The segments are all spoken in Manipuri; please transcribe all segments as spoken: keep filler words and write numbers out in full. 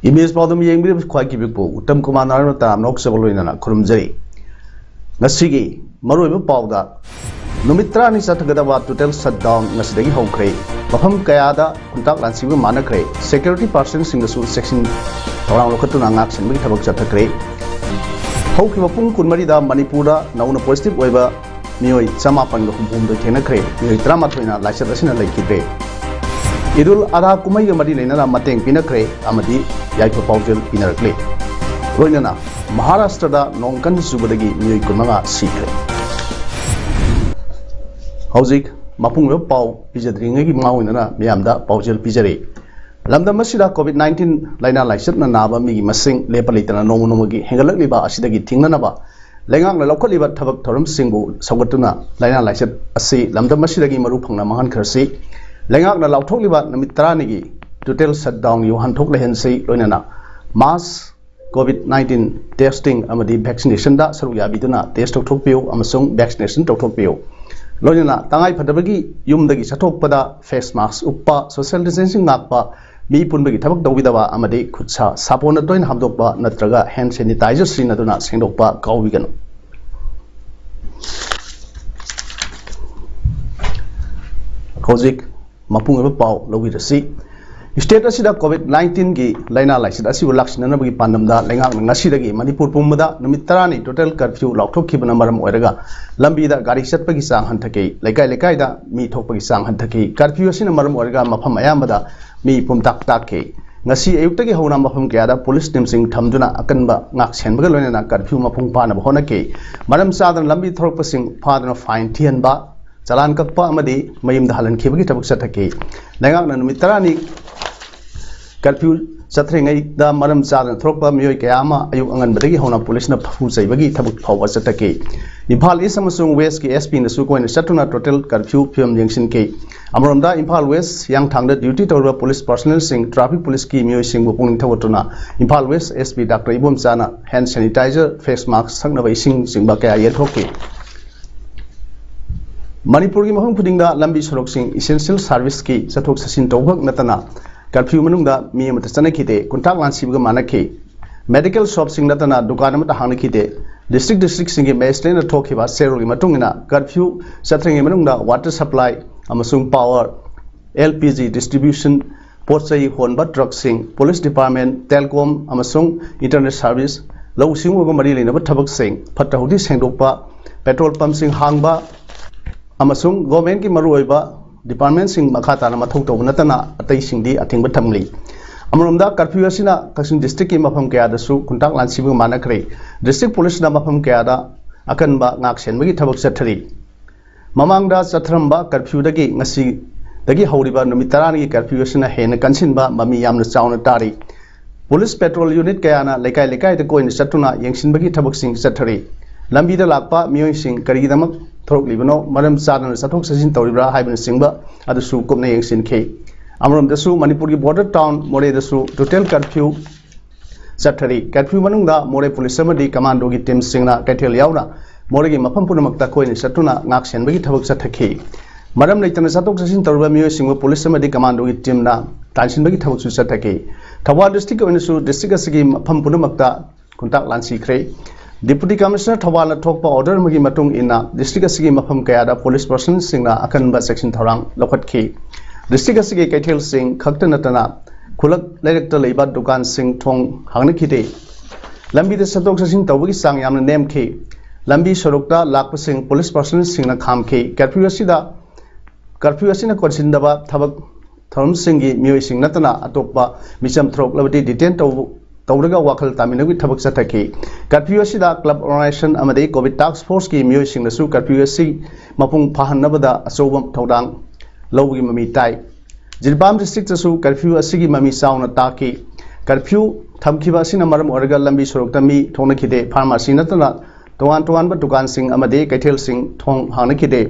ꯏꯃꯦꯖ ꯄꯥꯎꯗꯝ ꯌꯦꯡꯕꯤꯔꯤꯕ ꯈ꯭ꯋꯥꯏ ꯀꯤꯕꯤꯛꯄꯨ ꯎꯠꯇꯝ ꯀꯨꯃꯥꯔ ꯅꯥꯔꯥꯌꯟ ꯇꯔꯥꯝꯅ ꯑꯣꯛꯆꯕ ꯂꯣꯏꯅꯅ ꯈꯨꯔꯨꯝꯖꯔꯤ꯫ ꯉꯁꯤꯒꯤ ꯃꯔꯨꯑꯣꯏꯕ ꯄꯥꯎꯗ, ꯅꯨꯃꯤꯠ ꯇꯔꯥꯅꯤ ꯆꯠꯊꯒꯗꯕ total shutdown ꯉꯁꯤꯗꯒꯤ ꯍꯧꯈ꯭ꯔꯦ꯫ ꯃꯐꯝ ꯀꯌꯥꯗ ꯈꯨꯟꯇꯥꯛ ꯂꯥꯟꯁꯤꯟꯕ ꯃꯥꯟꯅꯈ꯭ꯔꯦ꯫ Security personnelꯁꯤꯡꯗꯁꯨ ꯆꯦꯛꯁꯤꯟ ꯊꯧꯔꯥꯡ ꯂꯧꯈꯠꯇꯨꯅ ꯉꯥꯛ ꯁꯦꯟꯕꯒꯤ ꯊꯕꯛ ꯆꯠꯊꯈ꯭ꯔꯦ꯫ ꯍꯧꯈꯤꯕ ꯄꯨꯡ ꯀꯨꯟꯃꯔꯤꯗ ꯃꯅꯤꯄꯨꯔꯗ ꯅꯧꯅ positive ꯑꯣꯏꯕ ꯃꯤꯑꯣꯏ ꯆꯃꯥꯄꯟꯒ ꯍꯨꯝꯐꯨꯍꯨꯝꯗꯣꯏ ꯊꯦꯡꯅꯈ꯭ꯔꯦ꯫ ꯃꯤꯑꯣꯏ ꯇꯔꯥꯃꯥꯊꯣꯏꯅ ꯂꯥꯏꯆꯠ ꯑꯁꯤꯅ ꯂꯩꯈꯤꯗ꯭ꯔꯦ꯫ ꯏꯗꯨꯜ ꯑꯗꯥ ꯀꯨꯝꯍꯩꯒ ꯃꯔꯤ ꯂꯩꯅꯅ ꯃꯇꯦꯡ ꯄꯤꯅꯈ꯭ꯔꯦ ꯑꯃꯗꯤ ꯌꯥꯏꯐ ꯄꯥꯎꯖꯦꯜ ꯄꯤꯅꯔꯛꯂꯦ꯫ ꯂꯣꯏꯅꯅ ꯃꯍꯥꯔꯥꯁꯇ꯭ꯔꯗ ꯅꯣꯡ ꯀꯟꯅ ꯆꯨꯕꯗꯒꯤ ꯃꯤꯑꯣꯏ ꯀꯨꯟꯃꯉꯥ ꯁꯤꯈ꯭ꯔꯦ꯫ ꯍꯧꯖꯤꯛ ꯃꯄꯨꯡ ꯑꯣꯏꯕ ꯄꯥꯎ ꯄꯤꯖꯗ꯭ꯔꯤꯉꯩꯒꯤ ꯃꯃꯥꯡ ꯑꯣꯏꯅ ꯃꯤꯌꯥꯝꯗ ꯄꯥꯎꯖꯦꯜ ꯄꯤꯖꯔꯤ꯫ ꯂꯝꯗꯝ ꯑꯁꯤꯗ COVID nineteen ꯂꯥꯏꯅꯥ ꯂꯥꯏꯆꯠꯅ ꯅꯥꯕ ꯃꯤꯒꯤ ꯃꯁꯤꯡ ꯂꯦꯞꯄ ꯂꯩꯇꯅ ꯅꯣꯡꯃ ꯅꯣꯡꯃꯒꯤ ꯍꯦꯟꯒꯠꯂꯛꯂꯤꯕ ꯑꯁꯤꯗꯒꯤ ꯊꯤꯡꯅꯅꯕ ꯂꯩꯉꯥꯛꯅ ꯂꯧꯈꯠꯂꯤꯕ ꯊꯕꯛ ꯊꯧꯔꯝꯁꯤꯡꯕꯨ ꯁꯧꯒꯠꯇꯨꯅ ꯂꯥꯏꯅꯥ ꯂꯥꯏꯆꯠ ꯑꯁꯤ ꯂꯝꯗꯝ ꯑꯁꯤꯗꯒꯤ ꯃꯔꯨ ꯐꯪꯅ ꯃꯥꯡꯍꯟꯈ꯭ꯔꯁꯤ꯫ ꯂꯩꯉꯥꯛꯅ ꯂꯥꯎꯊꯣꯛꯂꯤꯕ ꯅꯨꯃꯤꯠ ꯇꯔꯥꯅꯤꯒꯤ total shutdownꯒꯤ ꯋꯥꯍꯟꯊꯣꯛ ꯂꯩꯍꯟꯁꯤ꯫ ꯂꯣꯏꯅꯅ mass COVID nineteen testing ꯑꯃꯗꯤ vaccinationꯗ ꯁꯔꯨꯛ ꯌꯥꯕꯤꯗꯨꯅ test ꯇꯧꯊꯣꯛꯄꯤꯌꯨ ꯑꯃꯁꯨꯡ vaccination ꯇꯧꯊꯣꯛꯄꯤꯌꯨ꯫ ꯂꯣꯏꯅꯅ ꯇꯉꯥꯏ ꯐꯗꯕꯒꯤ ꯌꯨꯝꯗꯒꯤ ꯆꯠꯊꯣꯛꯄꯗ face mask ꯎꯞꯄ, social distancing ꯉꯥꯛꯄ, ꯃꯤ ꯄꯨꯟꯕꯒꯤ ꯊꯕꯛ ꯇꯧꯕꯤꯗꯕ ꯑꯃꯗꯤ ꯈꯨꯠ ꯁꯥ ꯁꯥꯄꯣꯟꯅ ꯇꯣꯏꯅ ꯍꯥꯝꯗꯣꯛꯄ ꯅꯠꯇ꯭ꯔꯒ hand sanitizer ꯁꯤꯖꯤꯟꯅꯗꯨꯅ ꯁꯦꯡꯗꯣꯛꯄ ꯀꯥꯎꯕꯤꯒꯅꯨ꯫ ꯍꯧꯖꯤꯛ ꯃꯄꯨꯡ ꯑꯣꯏꯕ ꯄꯥꯎ ꯂꯧꯕꯤꯔꯁꯤ꯫ State ꯑꯁꯤꯗ COVID nineteenꯒꯤ ꯂꯥꯏꯅꯥ ꯂꯥꯏꯆꯠ ꯑꯁꯤꯕꯨ ꯂꯥꯛꯁꯤꯟꯅꯅꯕꯒꯤ ꯄꯥꯟꯗꯝꯗ ꯂꯩꯉꯥꯛꯅ ꯉꯁꯤꯗꯒꯤ ꯃꯅꯤꯄꯨꯔ ꯄꯨꯝꯕꯗ ꯅꯨꯃꯤꯠ ꯇꯔꯥꯅꯤ total curfew ꯂꯥꯎꯊꯣꯛꯈꯤꯕꯅ ꯃꯔꯝ ꯑꯣꯏꯔꯒ ꯂꯝꯕꯤꯗ ꯒꯥꯔꯤ ꯆꯠꯄꯒꯤ ꯆꯥꯡ ꯍꯟꯊꯈꯤ꯫ ꯂꯩꯀꯥꯏ ꯂꯩꯀꯥꯏꯗ ꯃꯤ ꯊꯣꯛꯄꯒꯤ ꯆꯥꯡ ꯍꯟꯊꯈꯤ꯫ Curfew ꯑꯁꯤꯅ ꯃꯔꯝ ꯑꯣꯏꯔꯒ ꯃꯐꯝ ꯑꯌꯥꯝꯕꯗ ꯃꯤ ꯄꯨꯝꯇꯥꯛ ꯇꯥꯛꯈꯤ꯫ ꯉꯁꯤ ꯑꯌꯨꯛꯇꯒꯤ ꯍꯧꯅ ꯃꯐꯝ ꯀꯌꯥꯗ police teamꯁꯤꯡ ꯊꯝꯗꯨꯅ ꯑꯀꯟꯕ ꯉꯥꯛ ꯁꯦꯟꯕꯒ ꯂꯣꯏꯅꯅ curfew ꯃꯄꯨꯡ ꯐꯥꯅꯕ ꯍꯣꯠꯅꯈꯤ꯫ ꯃꯔꯝ ꯆꯥꯗꯅ ꯂꯝꯕꯤ ꯊꯣꯔꯛꯄꯁꯤꯡ ꯐꯥꯗꯨꯅ fine ꯊꯤꯍꯟꯕ, ꯆꯂꯥꯟ ꯀꯛꯄ ꯑꯃꯗꯤ ꯃꯌꯨꯝꯗ ꯍꯜꯍꯟꯈꯤꯕꯒꯤ ꯊꯕꯛ ꯆꯠꯊꯈꯤ꯫ ꯂꯩꯉꯥꯛꯅ ꯅꯨꯃꯤꯠ ꯇꯔꯥꯅꯤ Curfew ꯆꯠꯊ꯭ꯔꯤꯉꯩꯗ ꯃꯔꯝ ꯆꯥꯗꯅ ꯊꯣꯛꯂꯛꯄ ꯃꯤꯑꯣꯏ ꯀꯌꯥ ꯑꯃ ꯑꯌꯨꯛ ꯑꯉꯟꯕꯗꯒꯤ ꯍꯧꯅ ꯄꯨꯂꯤꯁꯅ ꯐꯨ ꯆꯩꯕꯒꯤ ꯊꯕꯛ ꯐꯥꯎꯕ ꯆꯠꯊꯈꯤ꯫ ꯏꯝꯐꯥꯜ ꯏꯁ ꯑꯃꯁꯨꯡ ꯋꯦꯁꯀꯤ ꯑꯦꯁ ꯄꯤꯅꯁꯨ ꯀꯣꯏꯅ ꯆꯠꯇꯨꯅ total curfew ꯐꯤꯕꯝ ꯌꯦꯡꯁꯤꯟꯈꯤ꯫ ꯑꯃꯔꯣꯝꯗ ꯏꯝꯐꯥꯜ ꯋꯦꯁ ꯍꯤꯌꯥꯡꯊꯥꯡꯗ duty ꯇꯧꯔꯤꯕ ꯄꯨꯂꯤꯁ personnelꯁꯤꯡ traffic ꯄꯨꯂꯤꯁꯀꯤ ꯃꯤꯑꯣꯏꯁꯤꯡꯕꯨ ꯄꯨꯛꯅꯤꯡ ꯊꯧꯒꯠꯇꯨꯅ Imphal west S P doctor ꯏꯕꯣꯝꯆꯥꯅ hand sanitizer, face mask, ꯊꯛꯅꯕ ꯏꯁꯤꯡꯆꯤꯡꯕ ꯀꯌꯥ ꯌꯦꯟꯊꯣꯛꯈꯤ꯫ ꯃꯅꯤꯄꯨꯔꯒꯤ ꯃꯐꯝ ꯈꯨꯗꯤꯡꯗ ꯂꯝꯕꯤ ꯁꯣꯔꯣꯛꯁꯤꯡ essential serviceꯀꯤ ꯆꯠꯊꯣꯛ ꯆꯠꯁꯤꯟ ꯇꯧꯕꯈꯛ ꯅꯠꯇꯅ curfew ꯃꯅꯨꯡꯗ ꯃꯤ ꯑꯃꯠꯇ ꯆꯠꯅꯈꯤꯗꯦ꯫ ꯀꯣꯟꯊꯥꯛ ꯂꯥꯟꯁꯤꯕꯒ ꯃꯥꯟꯅꯈꯤ꯫ Medical shopꯁꯤꯡ ꯅꯠꯇꯅ ꯗꯨꯀꯥꯟ ꯑꯃꯠꯇ ꯍꯥꯡꯅꯈꯤꯗꯦ꯫ District districtꯁꯤꯡꯒꯤ magistrateꯅ ꯊꯣꯛꯈꯤꯕ ꯆꯦꯔꯣꯜꯒꯤ ꯃꯇꯨꯡ ꯏꯟꯅ curfew ꯆꯠꯊ꯭ꯔꯤꯉꯩ ꯃꯅꯨꯡꯗ water supply ꯑꯃꯁꯨꯡ power, L P G distribution, ꯄꯣꯠ ꯆꯩ ꯍꯣꯟꯕ truckꯁꯤꯡ, police department, telecom ꯑꯃꯁꯨꯡ internet service, ꯂꯧꯎ ꯁꯤꯡꯎꯒ ꯃꯔꯤ ꯂꯩꯅꯕ ꯊꯕꯛꯁꯤꯡ, ꯐꯠꯇ ꯍꯥꯎꯗꯤ ꯁꯦꯡꯗꯣꯛꯄ, petrol pumpꯁꯤꯡ ꯍꯥꯡꯕ ꯑꯃꯁꯨꯡ governmentꯀꯤ ꯃꯔꯨꯑꯣꯏꯕ departmentꯁꯤꯡ ꯃꯈꯥ ꯇꯥꯅ ꯃꯊꯧ ꯇꯧꯕ ꯅꯠꯇꯅ ꯑꯇꯩꯁꯤꯡꯗꯤ ꯑꯊꯤꯡꯕ ꯊꯝꯂꯤ꯫ ꯑꯃꯔꯣꯝꯗ curfew ꯑꯁꯤꯅ ꯀꯛꯆꯤꯡ districtꯀꯤ ꯃꯐꯝ ꯀꯌꯥꯗꯁꯨ ꯀꯣꯟꯊꯥꯛ ꯂꯥꯟꯁꯤꯕꯒ ꯃꯥꯟꯅꯈ꯭ꯔꯦ꯫ District policeꯅ ꯃꯐꯝ ꯀꯌꯥꯗ ꯑꯀꯟꯕ ꯉꯥꯛ ꯁꯦꯟꯕꯒꯤ ꯊꯕꯛ ꯆꯠꯊꯔꯤ꯫ ꯃꯃꯥꯡꯗ ꯆꯠꯊꯔꯝꯕ curfewꯗꯒꯤ ꯉꯁꯤꯗꯒꯤ ꯍꯧꯔꯤꯕ ꯅꯨꯃꯤꯠ ꯇꯔꯥꯅꯤꯒꯤ curfew ꯑꯁꯤꯅ ꯍꯦꯟꯅ ꯀꯟꯁꯤꯟꯕ ꯃꯃꯤ ꯌꯥꯝꯅ ꯆꯥꯎꯅ ꯇꯥꯔꯤ꯫ Police patrol unit ꯀꯌꯥꯅ ꯂꯩꯀꯥꯏ ꯂꯩꯀꯥꯏꯗ ꯀꯣꯏꯅ ꯆꯠꯇꯨꯅ ꯌꯦꯡꯁꯤꯟꯕꯒꯤ ꯊꯕꯛꯁꯤꯡ ꯆꯠꯊꯔꯤ꯫ ꯂꯝꯕꯤꯗ ꯂꯥꯛꯄ ꯃꯤꯑꯣꯏꯁꯤꯡ ꯀꯔꯤꯒꯤꯗꯃꯛ ꯊꯣꯔꯛꯂꯤꯕꯅꯣ, ꯃꯔꯝ ꯆꯥꯗꯅ ꯆꯠꯊꯣꯛ ꯆꯠꯁꯤꯟ ꯇꯧꯔꯤꯕ꯭ꯔꯥ ꯍꯥꯏꯕꯅꯆꯤꯡꯕ ꯑꯗꯨꯁꯨ ꯀꯨꯞꯅ ꯌꯦꯡꯁꯤꯟꯈꯤ꯫ ꯑꯃꯔꯣꯝꯗꯁꯨ ꯃꯅꯤꯄꯨꯔꯒꯤ border town ꯃꯣꯔꯦꯗꯁꯨ total curfew ꯆꯠꯊꯔꯤ꯫ Curfew ꯃꯅꯨꯡꯗ ꯃꯣꯔꯦ police ꯑꯃꯗꯤ commandoꯒꯤ teamꯁꯤꯡꯅ ꯀꯩꯊꯦꯜ ꯌꯥꯎꯅ ꯃꯣꯔꯦꯒꯤ ꯃꯐꯝ ꯄꯨꯝꯅꯃꯛꯇ ꯀꯣꯏꯅ ꯆꯠꯇꯨꯅ ꯉꯥꯛ ꯁꯦꯟꯕꯒꯤ ꯊꯕꯛ ꯆꯠꯊꯈꯤ꯫ ꯃꯔꯝ ꯂꯩꯇꯅ ꯆꯠꯊꯣꯛ ꯆꯠꯁꯤꯟ ꯇꯧꯔꯤꯕ ꯃꯤꯑꯣꯏꯁꯤꯡꯕꯨ police ꯑꯃꯗꯤ commandoꯒꯤ teamꯅ ꯇꯥꯟꯁꯤꯟꯕꯒꯤ ꯊꯕꯛꯁꯨ ꯆꯠꯊꯈꯤ꯫ ꯊꯧꯕꯥꯜ districtꯀꯤ ꯑꯣꯏꯅꯁꯨ district ꯑꯁꯤꯒꯤ ꯃꯐꯝ ꯄꯨꯝꯅꯃꯛꯇ ꯀꯣꯟꯊꯥꯛ ꯂꯥꯟꯁꯤꯈ꯭ꯔꯦ꯫ Deputy Commissioner ꯊꯧꯕꯥꯜꯅ ꯊꯣꯛꯄ order ꯑꯃꯒꯤ ꯃꯇꯨꯡ ꯏꯟꯅ district ꯑꯁꯤꯒꯤ ꯃꯐꯝ ꯀꯌꯥꯗ police personnelꯁꯤꯡꯅ ꯑꯀꯟꯕ ꯆꯦꯛꯁꯤꯟ ꯊꯧꯔꯥꯡ ꯂꯧꯈꯠꯈꯤ꯫ District ꯑꯁꯤꯒꯤ ꯀꯩꯊꯦꯜꯁꯤꯡ ꯈꯛꯇ ꯅꯠꯇꯅ ꯈꯨꯜꯂꯛ ꯂꯩꯔꯛꯇ ꯂꯩꯕ ꯗꯨꯀꯥꯟꯁꯤꯡ ꯊꯣꯡ ꯍꯥꯡꯅꯈꯤꯗꯦ꯫ ꯂꯝꯕꯤꯗ ꯆꯠꯊꯣꯛ ꯆꯠꯁꯤꯟ ꯇꯧꯕꯒꯤ ꯆꯥꯡ ꯌꯥꯝꯅ ꯅꯦꯝꯈꯤ꯫ ꯂꯝꯕꯤ ꯁꯣꯔꯣꯛꯇ ꯂꯥꯛꯄꯁꯤꯡ police personnelꯁꯤꯡꯅ ꯈꯥꯝꯈꯤ꯫ Curfew ꯑꯁꯤꯗ, curfew ꯑꯁꯤꯅ ꯀꯣꯟꯁꯤꯟꯗꯕ ꯊꯕꯛ ꯊꯧꯔꯝꯁꯤꯡꯒꯤ ꯃꯤꯑꯣꯏꯁꯤꯡ ꯅꯠꯇꯅ ꯑꯇꯣꯞꯄ ꯃꯤꯆꯝ ꯊꯣꯛꯂꯕꯗꯤ detain ꯇꯧ-, ꯇꯧꯔꯒ ꯋꯥꯈꯜ ꯇꯥꯃꯤꯟꯅꯕꯒꯤ ꯊꯕꯛ ꯆꯠꯊꯈꯤ꯫ Curfew ꯑꯁꯤꯗ club organization ꯑꯃꯗꯤ COVID task forceꯀꯤ ꯃꯤꯑꯣꯏꯁꯤꯡꯅꯁꯨ curfew ꯑꯁꯤ ꯃꯄꯨꯡ ꯐꯥꯍꯟꯅꯕꯗ ꯑꯆꯧꯕ ꯊꯧꯗꯥꯡ ꯂꯧꯕꯒꯤ ꯃꯃꯤ ꯇꯥꯏ꯫ ꯖꯤꯔꯤꯕꯥꯝ ꯗꯤꯁꯇ꯭ꯔꯤꯛꯇꯁꯨ ꯀꯔꯐ꯭ꯌꯨ ꯑꯁꯤꯒꯤ ꯃꯃꯤ ꯆꯥꯎꯅ ꯇꯥꯈꯤ꯫ ꯀꯔꯐ꯭ꯌꯨ ꯊꯝꯈꯤꯕ ꯑꯁꯤꯅ ꯃꯔꯝ ꯑꯣꯏꯔꯒ ꯂꯝꯕꯤ ꯁꯣꯔꯣꯛꯇ ꯃꯤ ꯊꯣꯛꯅꯈꯤꯗꯦ꯫ ꯐꯥꯔꯃꯥꯁꯤ ꯅꯠꯇꯅ ꯇꯣꯉꯥꯟ ꯇꯣꯉꯥꯟꯕ ꯗꯨꯀꯥꯟꯁꯤꯡ ꯑꯃꯗꯤ ꯀꯩꯊꯦꯜꯁꯤꯡ ꯊꯣꯡ ꯍꯥꯡꯅꯈꯤꯗꯦ꯫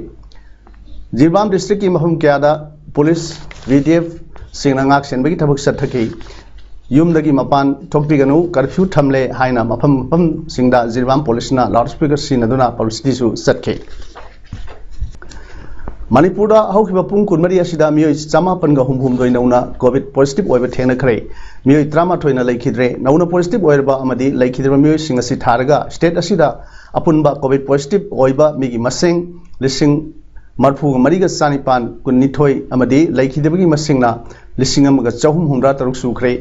ꯖꯤꯔꯤꯕꯥꯝ ꯗꯤꯁꯇ꯭ꯔꯤꯛꯀꯤ ꯃꯐꯝ ꯀꯌꯥꯗ ꯄꯨꯂꯤꯁ, ꯚꯤ ꯗꯤ ꯑꯦꯐ ꯁꯤꯡꯅ ꯉꯥꯛ ꯁꯦꯟꯕꯒꯤ ꯊꯕꯛ ꯆꯠꯊꯈꯤ꯫ ꯌꯨꯝꯗꯒꯤ ꯃꯄꯥꯟ ꯊꯣꯛꯄꯤꯒꯅꯨ, ꯀꯔꯐ꯭ꯌꯨ ꯊꯝꯂꯦ ꯍꯥꯏꯅ ꯃꯐꯝ ꯃꯐꯝꯁꯤꯡꯗ ꯖꯤꯔꯤꯕꯥꯝ ꯄꯨꯂꯤꯁꯅ ꯂꯥꯎꯠ ꯁ꯭ꯄꯤꯀꯔ ꯁꯤꯖꯤꯟꯅꯗꯨꯅ ꯄꯕ꯭ꯂꯤꯁꯤꯇꯤꯁꯨ ꯆꯠꯈꯤ꯫ ꯃꯅꯤꯄꯨꯔꯗ ꯍꯧꯈꯤꯕ ꯄꯨꯡ ꯀꯨꯟꯃꯔꯤ ꯑꯁꯤꯗ ꯃꯤꯑꯣꯏ ꯆꯥꯃꯥꯄꯟꯒ ꯍꯨꯝꯐꯨꯍꯨꯝꯗꯣꯏ ꯅꯧꯅ ꯀꯣꯚꯤꯗ ꯄꯣꯖꯤꯇꯤꯚ ꯑꯣꯏꯕ ꯊꯦꯡꯅꯈ꯭ꯔꯦ꯫ ꯃꯤꯑꯣꯏ ꯇꯔꯥꯃꯥꯊꯣꯏꯅ ꯂꯩꯈꯤꯗ꯭ꯔꯦ꯫ ꯅꯧꯅ ꯄꯣꯖꯤꯇꯤꯚ ꯑꯣꯏꯔꯕ ꯑꯃꯗꯤ ꯂꯩꯈꯤꯗ꯭ꯔꯕ ꯃꯤꯑꯣꯏꯁꯤꯡ ꯑꯁꯤ ꯊꯥꯔꯒ ꯁ꯭ꯇꯦꯠ ꯑꯁꯤꯗ ꯑꯄꯨꯟꯕ ꯀꯣꯚꯤꯗ ꯄꯣꯖꯤꯇꯤꯚ ꯑꯣꯏꯕ ꯃꯤꯒꯤ ꯃꯁꯤꯡ ꯂꯤꯁꯤꯡ ꯃꯔꯤꯐꯨꯒ ꯃꯔꯤꯒ ꯆꯥꯅꯤꯄꯥꯟ ꯀꯨꯟꯅꯤꯊꯣꯏ ꯑꯃꯗꯤ ꯂꯩꯈꯤꯗꯕꯒꯤ ꯃꯁꯤꯡꯅ ꯂꯤꯁꯤꯡ ꯑꯃꯒ ꯆꯍꯨꯝ ꯍꯨꯝꯗ꯭ꯔꯥ ꯇꯔꯨꯛ ꯁꯨꯈ꯭ꯔꯦ꯫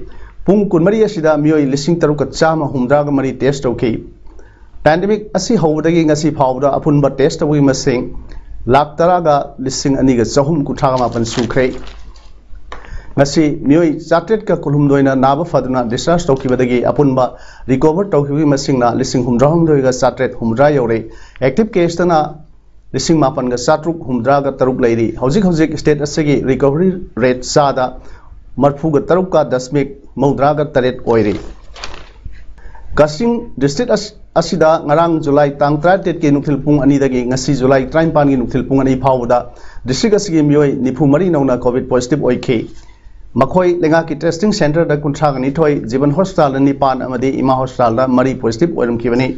ꯄꯨꯡ ꯀꯨꯟꯃꯔꯤ ꯑꯁꯤꯗ ꯃꯤꯑꯣꯏ ꯂꯤꯁꯤꯡ ꯇꯔꯨꯛꯀ ꯆꯥꯝꯃ ꯍꯨꯝꯗ꯭ꯔꯥꯒ ꯃꯔꯤ ꯇꯦꯁ ꯇꯧꯈꯤ꯫ ꯄꯦꯟꯗꯦꯃꯤꯛ ꯑꯁꯤ ꯍꯧꯕꯗꯒꯤ ꯉꯁꯤ ꯐꯥꯎꯕꯗ ꯑꯄꯨꯟꯕ ꯇꯦꯁ ꯇꯧꯕꯒꯤ ꯃꯁꯤꯡ ꯂꯥꯈ ꯇꯔꯥꯒ ꯂꯤꯁꯤꯡ ꯑꯅꯤꯒ ꯆꯍꯨꯝ ꯀꯨꯟꯊ꯭ꯔꯥꯒ ꯃꯥꯄꯟ ꯁꯨꯈ꯭ꯔꯦ꯫ ꯉꯁꯤ ꯃꯤꯑꯣꯏ ꯆꯥꯇ꯭ꯔꯦꯠꯀ ꯀꯨꯟꯍꯨꯝꯗꯣꯏꯅ ꯅꯥꯕ ꯐꯗꯨꯅ ꯗꯤꯁꯆꯥꯔꯖ ꯇꯧꯈꯤꯕꯗꯒꯤ ꯑꯄꯨꯟꯕ ꯔꯤꯀꯣꯚꯔ ꯇꯧꯈꯤꯕꯒꯤ ꯃꯁꯤꯡꯅ ꯂꯤꯁꯤꯡ ꯍꯨꯝꯗ꯭ꯔꯥꯍꯨꯝꯗꯣꯏꯒ ꯆꯥꯇ꯭ꯔꯦꯠ ꯍꯨꯝꯗ꯭ꯔꯥ ꯌꯧꯔꯦ꯫ ꯑꯦꯛꯇꯤꯚ ꯀꯦꯁꯇꯅ ꯂꯤꯁꯤꯡ ꯃꯥꯄꯟꯒ ꯆꯥꯇ꯭ꯔꯨꯛ ꯍꯨꯝꯗ꯭ꯔꯥꯒ ꯇꯔꯨꯛ ꯂꯩꯔꯤ꯫ ꯍꯧꯖꯤꯛ ꯍꯧꯖꯤꯛ ꯁ꯭ꯇꯦꯠ ꯑꯁꯤꯒꯤ ꯔꯤꯀꯣꯚꯔꯤ ꯔꯦꯠ ꯆꯥꯗ ꯃꯔꯤꯐꯨꯒ ꯇꯔꯨꯛꯀ ꯗꯁꯃꯤꯛ ꯃꯧꯗ꯭ꯔꯥꯒ ꯇꯔꯦꯠ ꯑꯣꯏꯔꯤ꯫ ꯀꯛꯆꯤꯡ ꯗꯤꯁꯇ꯭ꯔꯤꯛ ꯑꯁ-, ꯑꯁꯤꯗ ꯉꯔꯥꯡ ꯖꯨꯂꯥꯏ ꯇꯥꯡ ꯇꯔꯥꯇꯔꯦꯠꯀꯤ ꯅꯨꯡꯊꯤꯜ ꯄꯨꯡ ꯑꯅꯤꯗꯒꯤ ꯉꯁꯤ ꯖꯨꯂꯥꯏ ꯇꯔꯥꯅꯤꯄꯥꯟꯒꯤ ꯅꯨꯡꯊꯤꯜ ꯄꯨꯡ ꯑꯅꯤ ꯐꯥꯎꯕꯗ ꯗꯤꯁꯇ꯭ꯔꯤꯛ ꯑꯁꯤꯒꯤ ꯃꯤꯑꯣꯏ ꯅꯤꯐꯨ ꯃꯔꯤ ꯅꯧꯅ ꯀꯣꯚꯤꯗ ꯄꯣꯖꯤꯇꯤꯚ ꯑꯣꯏꯈꯤ꯫ ꯃꯈꯣꯏ ꯂꯩꯉꯥꯛꯀꯤ ꯇꯦꯁꯇꯤꯡ ꯁꯦꯟꯇꯔꯗ ꯀꯨꯟꯊ꯭ꯔꯥꯒ ꯅꯤꯊꯣꯏ, ꯖꯤꯕꯟ ꯍꯣꯁꯄꯤꯇꯥꯜꯗ ꯅꯤꯄꯥꯟ ꯑꯃꯗꯤ ꯏꯃꯥ ꯍꯣꯁꯄꯤꯇꯥꯜꯗ ꯃꯔꯤ ꯄꯣꯖꯤꯇꯤꯚ ꯑꯣꯏꯔꯝꯈꯤꯕꯅꯤ꯫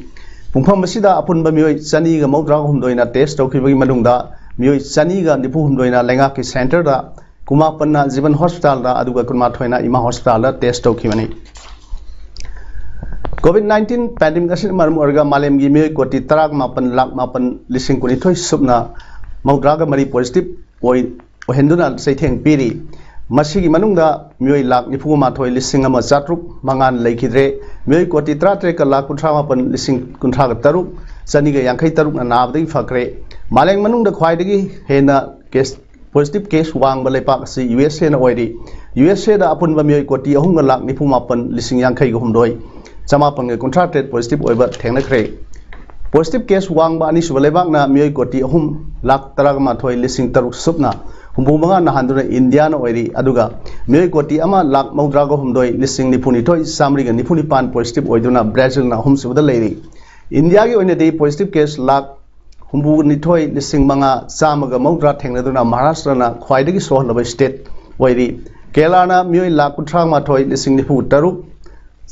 ꯄꯨꯡꯐꯝ ꯑꯁꯤꯗ ꯑꯄꯨꯟꯕ ꯃꯤꯑꯣꯏ ꯆꯅꯤꯒ ꯃꯧꯗ꯭ꯔꯥꯒ ꯍꯨꯝꯗꯣꯏꯅ ꯇꯦꯁ ꯇꯧꯈꯤꯕꯒꯤ ꯃꯅꯨꯡꯗ ꯃꯤꯑꯣꯏ ꯆꯅꯤꯒ ꯅꯤꯐꯨ ꯍꯨꯝꯗꯣꯏꯅ ꯂꯩꯉꯥꯛꯀꯤ ꯁꯦꯟꯇꯔꯗ, ꯀꯨꯟꯃꯥꯄꯟꯅ ꯖꯤꯕꯟ ꯍꯣꯁꯄꯤꯇꯥꯜꯗ, ꯑꯗꯨꯒ ꯀꯨꯟꯃꯥꯊꯣꯏꯅ ꯏꯃꯥ ꯍꯣꯁꯄꯤꯇꯥꯜꯗ ꯇꯦꯁ ꯇꯧꯈꯤꯕꯅꯤ꯫ ꯀꯣꯚꯤꯗ ꯅꯥꯏꯟꯇꯤꯟ ꯄꯦꯟꯗꯦꯃꯤꯛ ꯑꯁꯤꯅ ꯃꯔꯝ ꯑꯣꯏꯔꯒ ꯃꯥꯂꯦꯝꯒꯤ ꯃꯤꯑꯣꯏ ꯀꯣꯇꯤ ꯇꯔꯥꯃꯥꯄꯟ ꯂꯥꯈ ꯃꯥꯄꯟ ꯂꯤꯁꯤꯡ ꯀꯨꯟꯅꯤꯊꯣꯏ ꯁꯨꯞꯅ ꯃꯧꯗ꯭ꯔꯥꯒ ꯃꯔꯤ ꯄꯣꯖꯤꯇꯤꯚ ꯑꯣꯏ-, ꯑꯣꯏꯍꯟꯗꯨꯅ ꯆꯩꯊꯦꯡ ꯄꯤꯔꯤ꯫ ꯃꯁꯤꯒꯤ ꯃꯅꯨꯡꯗ ꯃꯤꯑꯣꯏ ꯂꯥꯈ ꯅꯤꯐꯨ ꯃꯥꯊꯣꯏ ꯂꯤꯁꯤꯡ ꯑꯃ ꯆꯥꯇ꯭ꯔꯨꯛ ꯃꯉꯥꯅ ꯂꯩꯈꯤꯗ꯭ꯔꯦ꯫ ꯃꯤꯑꯣꯏ ꯀꯣꯇꯤ ꯇꯔꯥꯇꯔꯦꯠꯀ ꯂꯥꯈ ꯀꯨꯟꯊ꯭ꯔꯥ ꯃꯥꯄꯟ ꯂꯤꯁꯤꯡ ꯀꯨꯟꯊ꯭ꯔꯥꯒ ꯇꯔꯨꯛ ꯆꯅꯤꯒ ꯌꯥꯡꯈꯩ ꯇꯔꯨꯛꯅ ꯅꯥꯕꯗꯒꯤ ꯐꯈ꯭ꯔꯦ꯫ ꯃꯥꯂꯦꯝ ꯃꯅꯨꯡꯗ ꯈ꯭ꯋꯥꯏꯗꯒꯤ ꯍꯦꯟꯅ ꯀꯦꯁ, ꯄꯣꯖꯤꯇꯤꯚ ꯀꯦꯁ ꯋꯥꯡꯕ ꯂꯩꯄꯥꯛ ꯑꯁꯤ ꯌꯨ ꯑꯦꯁ ꯑꯦꯅ ꯑꯣꯏꯔꯤ꯫ ꯌꯨ ꯑꯦꯁ ꯑꯦꯗ ꯑꯄꯨꯟꯕ ꯃꯤꯑꯣꯏ ꯀꯣꯇꯤ ꯑꯍꯨꯝꯒ ꯂꯥꯈ ꯅꯤꯐꯨ ꯃꯥꯄꯟ ꯂꯤꯁꯤꯡ ꯌꯥꯡꯈꯩꯒ ꯍꯨꯝꯗꯣꯏ ꯆꯃꯥꯄꯟꯒ ꯀꯨꯟꯊ꯭ꯔꯥ ꯇꯔꯦꯠ ꯄꯣꯖꯤꯇꯤꯚ ꯑꯣꯏꯕ ꯊꯦꯡꯅꯈ꯭ꯔꯦ꯫ ꯄꯣꯖꯤꯇꯤꯚ ꯀꯦꯁ ꯋꯥꯡꯕ ꯑꯅꯤꯁꯨꯕ ꯂꯩꯕꯥꯛꯅ ꯃꯤꯑꯣꯏ ꯀꯣꯇꯤ ꯑꯍꯨꯝ ꯂꯥꯈ ꯇꯔꯥꯒ ꯃꯥꯊꯣꯏ ꯂꯤꯁꯤꯡ ꯇꯔꯨꯛ ꯁꯨꯞꯅ ꯍꯨꯝꯐꯨ ꯃꯉꯥ ꯅꯥꯍꯟꯗꯨꯅ ꯏꯟꯗꯤꯌꯥꯅ ꯑꯣꯏꯔꯤ꯫ ꯑꯗꯨꯒ ꯃꯤꯑꯣꯏ ꯀꯣꯇꯤ ꯑꯃ ꯂꯥꯛ ꯃꯧꯗ꯭ꯔꯥꯒ ꯍꯨꯝꯗꯣꯏ ꯂꯤꯁꯤꯡ ꯅꯤꯐꯨ ꯅꯤꯊꯣꯏ ꯆꯥꯃꯔꯤꯒ ꯅꯤꯐꯨ ꯅꯤꯄꯥꯟ positive ꯑꯣꯏꯗꯨꯅ ꯕ꯭ꯔꯥꯖꯤꯜꯅ ꯑꯍꯨꯝꯁꯨꯕꯗ ꯂꯩꯔꯤ꯫ ꯏꯟꯗꯤꯌꯥꯒꯤ ꯑꯣꯏꯅꯗꯤ positive case ꯂꯥꯛ ꯍꯨꯝꯐꯨ ꯅꯤꯊꯣꯏ ꯂꯤꯁꯤꯡ ꯃꯉꯥ ꯆꯥꯝꯃꯒ ꯃꯧꯗ꯭ꯔꯥ ꯊꯦꯡꯅꯗꯨꯅ ꯃꯍꯥꯔꯥꯁꯇ꯭ꯔꯅ ꯈ꯭ꯋꯥꯏꯗꯒꯤ ꯁꯣꯛꯍꯜꯂꯕ state ꯑꯣꯏꯔꯤ꯫ ꯀꯦꯔꯂꯥꯅ ꯃꯤꯑꯣꯏ ꯂꯥꯛ ꯀꯨꯟꯊ꯭ꯔꯥ ꯃꯥꯊꯣꯏ ꯂꯤꯁꯤꯡ ꯅꯤꯐꯨ ꯇꯔꯨꯛ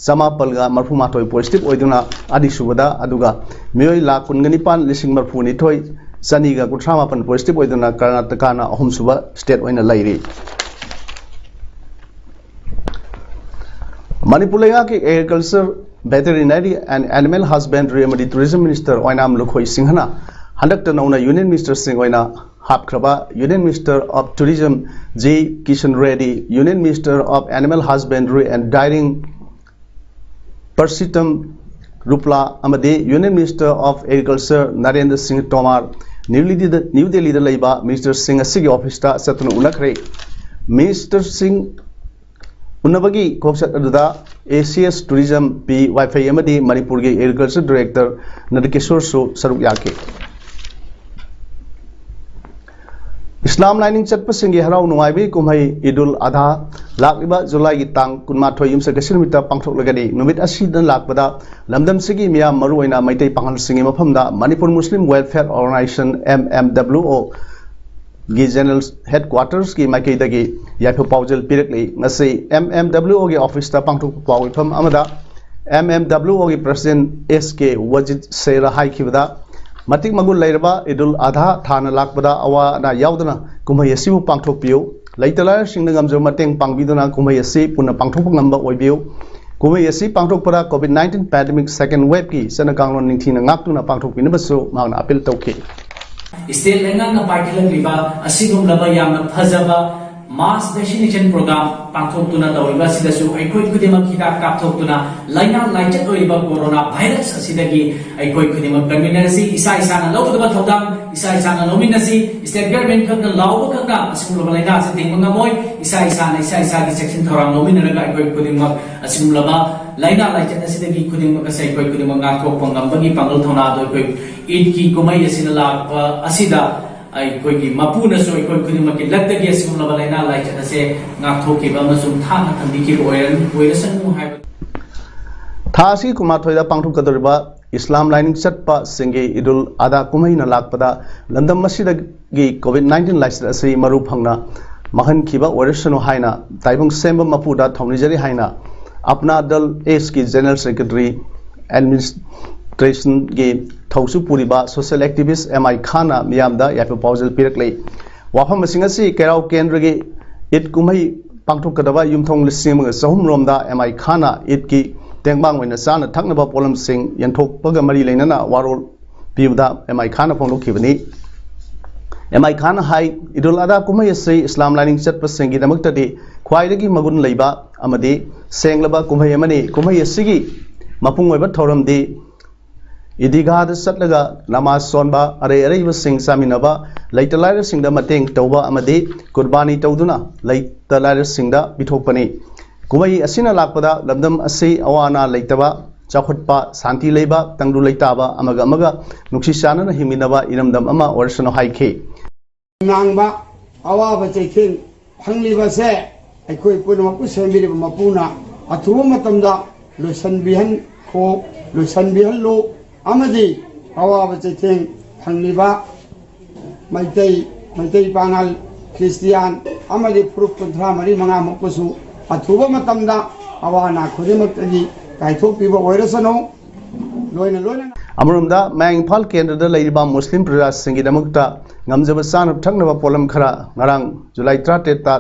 ꯆꯃꯥꯄꯜꯒ ꯃꯔꯐꯨ ꯃꯥꯊꯣꯏ positive ꯑꯣꯏꯗꯨꯅ ꯑꯅꯤꯁꯨꯕꯗ, ꯑꯗꯨꯒ ꯃꯤꯑꯣꯏ ꯂꯥꯛ ꯀꯨꯟꯒ ꯅꯤꯄꯥꯟ ꯂꯤꯁꯤꯡ ꯃꯔꯐꯨ ꯅꯤꯊꯣꯏ ꯆꯅꯤꯒ ꯀꯨꯟꯊ꯭ꯔꯥ ꯃꯥꯄꯟ positive ꯑꯣꯏꯗꯨꯅ ꯀꯔꯅꯥꯇꯀꯥꯅ ꯑꯍꯨꯝꯁꯨꯕ state ꯑꯣꯏꯅ ꯂꯩꯔꯤ꯫ ꯃꯅꯤꯄꯨꯔ ꯂꯩꯉꯥꯛꯀꯤ Agriculture, Veterinary and Animal Husbandry ꯑꯃꯗꯤ Tourism Minister ꯑꯣꯏꯅꯥꯝ ꯂꯨꯈꯣꯏ ꯁꯤꯡꯍꯅ ꯍꯟꯗꯛꯇ ꯅꯧꯅ Union Ministerꯁꯤꯡ ꯑꯣꯏꯅ ꯍꯥꯞꯈ꯭ꯔꯕ Union Minister of Tourism G Kishan Reddy, Union Minister of Animal Husbandry and Dairying Purushottam Rupla ꯑꯃꯗꯤ Union Minister of Agriculture Narendra Singh Tomar new ꯗꯦꯜꯂꯤꯗ, ꯅ꯭ꯌꯨ ꯗꯦꯜꯂꯤꯗ ꯂꯩꯕ ministerꯁꯤꯡ ꯑꯁꯤꯒꯤ officeꯇ ꯆꯠꯇꯨꯅ ꯎꯅꯈ꯭ꯔꯦ꯫ Ministerꯁꯤꯡ ꯎꯅꯕꯒꯤ ꯈꯣꯡꯆꯠ ꯑꯗꯨꯗ ACS Tourism P ꯋꯥꯏꯐꯩ ꯑꯃꯗꯤ ꯃꯅꯤꯄꯨꯔꯒꯤ Agriculture Director ꯅꯟꯗꯀꯤꯁꯣꯔꯁꯨ ꯁꯔꯨꯛ ꯌꯥꯈꯤ꯫ ꯏꯁꯂꯥꯝ ꯂꯥꯏꯅꯤꯡ ꯆꯠꯄꯁꯤꯡꯒꯤ ꯍꯔꯥꯎ ꯅꯨꯡꯉꯥꯏꯕꯒꯤ ꯀꯨꯝꯍꯩ ꯏꯗꯨꯜ ꯑꯙꯥ ꯂꯥꯛꯂꯤꯕ ꯖꯨꯂꯥꯏꯒꯤ ꯇꯥꯡ ꯀꯨꯟꯃꯥꯊꯣꯏ ꯌꯨꯝꯁꯀꯩꯁ ꯅꯨꯃꯤꯠꯇ ꯄꯥꯡꯊꯣꯛꯂꯒꯅꯤ꯫ ꯅꯨꯃꯤꯠ ꯑꯁꯤꯗ ꯂꯥꯛꯄꯗ ꯂꯝꯗꯝꯁꯤꯒꯤ ꯃꯤꯌꯥꯝ, ꯃꯔꯨꯑꯣꯏꯅ ꯃꯩꯇꯩ ꯄꯥꯉꯜꯁꯤꯡꯒꯤ ꯃꯐꯝꯗ ꯃꯅꯤꯄꯨꯔ ꯃꯨꯁꯂꯤꯝ ꯋꯦꯜꯐꯤꯌꯔ ꯑꯣꯔꯒꯅꯥꯏꯖꯦꯁꯟ, MMWO, ꯒꯤ General Headquartersꯀꯤ ꯃꯥꯏꯀꯩꯗꯒꯤ ꯌꯥꯏꯐ ꯄꯥꯎꯖꯦꯜ ꯄꯤꯔꯛꯂꯤ꯫ ꯉꯁꯤ MMWOꯒꯤ officeꯇ ꯄꯥꯡꯊꯣꯛꯄ ꯄꯥꯎ ꯏꯐꯝ ꯑꯃꯗ MMWOꯒꯤ President S K ꯋꯥꯖꯤꯗ ꯁꯦꯔ ꯍꯥꯏꯈꯤꯕꯗ, ꯃꯇꯤꯛ ꯃꯒꯨꯟ ꯂꯩꯔꯕ ꯏꯗꯨꯜ ꯑꯙꯥ ꯊꯥꯅ ꯂꯥꯛꯄꯗ ꯑꯋꯥ ꯑꯅꯥ ꯌꯥꯎꯗꯅ ꯀꯨꯝꯍꯩ ꯑꯁꯤꯕꯨ ꯄꯥꯡꯊꯣꯛꯄꯤꯌꯨ꯫ ꯂꯩꯇ ꯂꯥꯏꯔꯁꯤꯡꯅ ꯉꯝꯖꯕ ꯃꯇꯦꯡ ꯄꯥꯡꯕꯤꯗꯨꯅ ꯀꯨꯝꯍꯩ ꯑꯁꯤ ꯄꯨꯟꯅ ꯄꯥꯡꯊꯣꯛꯄ ꯉꯝꯕ ꯑꯣꯏꯕꯤꯌꯨ꯫ ꯀꯨꯝꯍꯩ ꯑꯁꯤ ꯄꯥꯡꯊꯣꯛꯄꯗ COVID nineteen pandemic second waveꯀꯤ ꯆꯠꯅ ꯀꯥꯡꯂꯣꯟ ꯅꯤꯡꯊꯤꯅ ꯉꯥꯛꯇꯨꯅ ꯄꯥꯡꯊꯣꯛꯄꯤꯅꯕꯁꯨ ꯃꯍꯥꯛꯅ appeal ꯇꯧꯈꯤ꯫ State ꯂꯩꯉꯥꯛꯅ ꯄꯥꯏꯈꯠꯂꯛꯂꯤꯕ ꯑꯁꯤꯒꯨꯝꯂꯕ ꯌꯥꯝꯅ ꯐꯖꯕ mass vaccination program ꯄꯥꯡꯊꯣꯛꯇꯨꯅ ꯇꯧꯔꯤꯕ ꯑꯁꯤꯗꯁꯨ ꯑꯩꯈꯣꯏ ꯈꯨꯗꯤꯡꯃꯛ ꯍꯤꯗꯥꯛ ꯀꯥꯞꯊꯣꯛꯇꯨꯅ ꯂꯥꯏꯅꯥ ꯂꯥꯏꯆꯠ ꯑꯣꯏꯔꯤꯕ corona virus ꯑꯁꯤꯗꯒꯤ ꯑꯩꯈꯣꯏ ꯈꯨꯗꯤꯡꯃꯛ ꯀꯟꯃꯤꯟꯅꯔꯁꯤ꯫ ꯏꯁꯥ ꯏꯁꯥꯅ ꯂꯧꯒꯗꯕ ꯊꯧꯗꯥꯡ ꯏꯁꯥ ꯏꯁꯥꯅ ꯂꯧꯃꯤꯟꯅꯁꯤ꯫ State government ꯈꯛꯅ ꯂꯥꯎꯕ ꯈꯛꯅ ꯑꯁꯤꯒꯨꯝꯂꯕ ꯂꯥꯏꯅꯥ ꯑꯁꯤ ꯊꯤꯡꯕ ꯉꯝꯃꯣꯏ꯫ ꯏꯁꯥ ꯏꯁꯥꯅ ꯏꯁꯥ ꯏꯁꯥꯒꯤ ꯆꯦꯛꯁꯤꯟ ꯊꯧꯔꯥꯡ ꯂꯧꯃꯤꯟꯅꯔꯒ ꯑꯩꯈꯣꯏ ꯈꯨꯗꯤꯡꯃꯛ ꯑꯁꯤꯒꯨꯝꯂꯕ ꯂꯥꯏꯅꯥ ꯂꯥꯏꯆꯠ ꯑꯁꯤꯗꯒꯤ ꯈꯨꯗꯤꯡꯃꯛ ꯑꯁꯤ ꯑꯩꯈꯣꯏ ꯈꯨꯗꯤꯡꯃꯛ ꯉꯥꯛꯊꯣꯛꯄ ꯉꯝꯕꯒꯤ ꯄꯥꯡꯒꯜ ꯊꯧꯅꯥ ꯑꯗꯨ ꯑꯩꯈꯣꯏ ꯏꯗꯀꯤ ꯀꯨꯝꯍꯩ ꯑꯁꯤꯅ ꯂꯥꯛꯄ ꯑꯁꯤꯗ ꯑꯩꯈꯣꯏꯒꯤ ꯃꯄꯨꯅꯁꯨ ꯑꯩꯈꯣꯏ ꯈꯨꯗꯤꯡꯃꯛꯀꯤ ꯂꯛꯇꯒꯤ ꯑꯁꯤꯒꯨꯝꯂꯕ ꯂꯥꯏꯅꯥ ꯂꯥꯏꯆꯠ ꯑꯁꯦ ꯉꯥꯛꯊꯣꯛꯈꯤꯕ ꯑꯃꯁꯨꯡ ꯊꯥꯡꯅ ꯊꯝꯕꯤꯈꯤꯕ ꯑꯣꯏꯔ-, ꯑꯣꯏꯔꯁꯅꯨ ꯍꯥꯏꯕ꯫ ꯊꯥ ꯑꯁꯤꯒꯤ ꯀꯨꯟꯃꯥꯊꯣꯏꯗ ꯄꯥꯡꯊꯣꯛꯀꯗꯧꯔꯤꯕ ꯏꯁꯂꯥꯝ ꯂꯥꯏꯅꯤꯡ ꯆꯠꯄ ꯁꯤꯡꯒꯤ ꯏꯗꯨꯜ ꯑꯗꯥ ꯀꯨꯝꯍꯩꯅ ꯂꯥꯛꯄꯗ ꯂꯝꯗꯝ ꯑꯁꯤꯗꯒꯤ ꯀꯣꯚꯤꯗ ꯅꯥꯏꯟꯇꯤꯟ ꯂꯥꯏꯆꯠ ꯑꯁꯤ ꯃꯔꯨ ꯐꯪꯅ ꯃꯥꯡꯍꯟꯈꯤꯕ ꯑꯣꯏꯔꯁꯅꯨ ꯍꯥꯏꯅ ꯇꯥꯏꯕꯪ ꯁꯦꯝꯕ ꯃꯄꯨꯗ ꯊꯧꯅꯤꯖꯔꯤ ꯍꯥꯏꯅ ꯑꯞꯅꯥ ꯗꯜ ꯑꯦꯁꯀꯤ ꯖꯦꯅꯔꯦꯜ ꯁꯦꯀ꯭ꯔꯦꯇꯔꯤ ꯑꯦꯗꯃꯤꯅꯤꯁꯇ꯭ꯔꯦꯁꯟꯒꯤ ꯊꯧꯁꯨ ꯄꯨꯔꯤꯕ ꯁꯣꯁꯤꯌꯦꯜ ꯑꯦꯛꯇꯤꯚꯤꯁ ꯑꯦꯝ ꯑꯥꯏ ꯈꯥꯟꯅ ꯃꯤꯌꯥꯝꯗ ꯌꯥꯏꯐ ꯄꯥꯎꯖꯦꯜ ꯄꯤꯔꯛꯂꯤ꯫ ꯋꯥꯐꯝꯁꯤꯡ ꯑꯁꯤ ꯀꯩꯔꯥꯎ ꯀꯦꯟꯗ꯭ꯔꯒꯤ ꯏꯗ ꯀꯨꯝꯍꯩ ꯄꯥꯡꯊꯣꯛꯀꯗꯕ ꯌꯨꯝꯊꯣꯡ ꯂꯤꯁꯤꯡ ꯑꯃꯒ ꯆꯍꯨꯝ ꯔꯣꯝꯗ ꯑꯦꯝ ꯑꯥꯏ ꯈꯥꯟꯅ ꯏꯗꯀꯤ ꯇꯦꯡꯕꯥꯡ ꯑꯣꯏꯅ ꯆꯥꯅ ꯊꯛꯅꯕ ꯄꯣꯠꯂꯝꯁꯤꯡ ꯌꯦꯟꯊꯣꯛꯄꯒ ꯃꯔꯤ ꯂꯩꯅꯅ ꯋꯥꯔꯣꯜ ꯄꯤꯕꯗ ꯑꯦꯝ ꯑꯥꯏ ꯈꯥꯟꯅ ꯐꯣꯡꯗꯣꯛꯈꯤꯕꯅꯤ꯫ ꯑꯦꯝ ꯑꯥꯏ ꯈꯥꯟꯅ ꯍꯥꯏ, ꯏꯗꯨꯜ ꯑꯗꯥ ꯀꯨꯝꯍꯩ ꯑꯁꯤ ꯏꯁꯂꯥꯝ ꯂꯥꯏꯅꯤꯡ ꯆꯠꯄꯁꯤꯡꯒꯤꯗꯃꯛꯇꯗꯤ ꯈ꯭ꯋꯥꯏꯗꯒꯤ ꯃꯒꯨꯟ ꯂꯩꯕ ꯑꯃꯗꯤ ꯁꯦꯡꯂꯕ ꯀꯨꯝꯍꯩ ꯑꯃꯅꯤ꯫ ꯀꯨꯝꯍꯩ ꯑꯁꯤꯒꯤ ꯃꯄꯨꯡ ꯑꯣꯏꯕ ꯊꯧꯔꯝꯗꯤ ꯏꯗꯤꯒꯥꯗ ꯆꯠꯂꯒ ꯅꯃꯥꯖ ꯁꯣꯟꯕ, ꯑꯔꯩ ꯑꯔꯩꯕꯁꯤꯡ ꯆꯥꯃꯤꯟꯅꯕ, ꯂꯩꯇ ꯂꯥꯏꯔꯁꯤꯡꯗ ꯃꯇꯦꯡ ꯇꯧꯕ ꯑꯃꯗꯤ ꯀꯨꯔꯕꯥꯅꯤ ꯇꯧꯗꯨꯅ ꯂꯩꯇ ꯂꯥꯏꯔꯁꯤꯡꯗ ꯄꯤꯊꯣꯛꯄꯅꯤ꯫ ꯀꯨꯝꯍꯩ ꯑꯁꯤꯅ ꯂꯥꯛꯄꯗ ꯂꯝꯗꯝ ꯑꯁꯤ ꯑꯋꯥ ꯑꯅꯥ ꯂꯩꯇꯕ, ꯆꯥꯎꯈꯠꯄ, ꯁꯥꯟꯇꯤ ꯂꯩꯕ, ꯇꯪꯗꯨ ꯂꯩꯇꯥꯕ, ꯑꯃꯒ ꯑꯃꯒ ꯅꯨꯡꯁꯤ ꯆꯥꯟꯅꯅ ꯍꯤꯡꯃꯤꯟꯅꯕ ꯏꯔꯝꯗꯝ ꯑꯃ ꯑꯣꯏꯔꯁꯅꯨ ꯍꯥꯏꯈꯤ꯫ ꯉꯥꯡꯕ ꯑꯋꯥꯕ ꯆꯩꯊꯦꯡ ꯐꯪꯂꯤꯕꯁꯦ ꯑꯩꯈꯣꯏ ꯄꯨꯝꯅꯃꯛꯄꯨ ꯁꯦꯝꯕꯤꯔꯤꯕ ꯃꯄꯨꯅ ꯑꯊꯨꯕ ꯃꯇꯝꯗ ꯂꯣꯏꯁꯤꯟꯕꯤꯍꯟꯈꯣ, ꯂꯣꯏꯁꯤꯟꯕꯤꯍꯜꯂꯨ ꯑꯃꯗꯤ ꯑꯋꯥꯕ ꯆꯩꯊꯦꯡ ꯐꯪꯂꯤꯕ ꯃꯩꯇꯩ, ꯃꯩꯇꯩ ꯄꯥꯉꯜ, ꯈ꯭ꯔꯤꯁꯇꯤꯌꯥꯟ ꯑꯃꯗꯤ ꯐꯨꯔꯨꯞ ꯀꯨꯟꯊ꯭ꯔꯥ ꯃꯔꯤ ꯃꯉꯥꯃꯛꯄꯨꯁꯨ ꯑꯊꯨꯕ ꯃꯇꯝꯗ ꯑꯋꯥ ꯑꯅꯥ ꯈꯨꯗꯤꯡꯃꯛꯇꯒꯤ ꯀꯥꯏꯊꯣꯛꯄꯤꯕ ꯑꯣꯏꯔꯁꯅꯨ꯫ ꯂꯣꯏꯅ ꯂꯣꯏꯅꯅ ꯑꯃꯔꯣꯝꯗ ꯃꯌꯥꯡ ꯏꯝꯐꯥꯜ ꯀꯦꯟꯗ꯭ꯔꯗ ꯂꯩꯔꯤꯕ ꯃꯨꯁꯂꯤꯝ ꯄ꯭ꯔꯖꯥꯁꯤꯡꯒꯤꯗꯃꯛꯇ ꯉꯝꯖꯕ ꯆꯥꯅ ꯊꯛꯅꯕ ꯄꯣꯠꯂꯝ ꯈꯔ ꯉꯔꯥꯡ ꯖꯨꯂꯥꯏ ꯇꯔꯥꯇꯔꯦꯠꯇ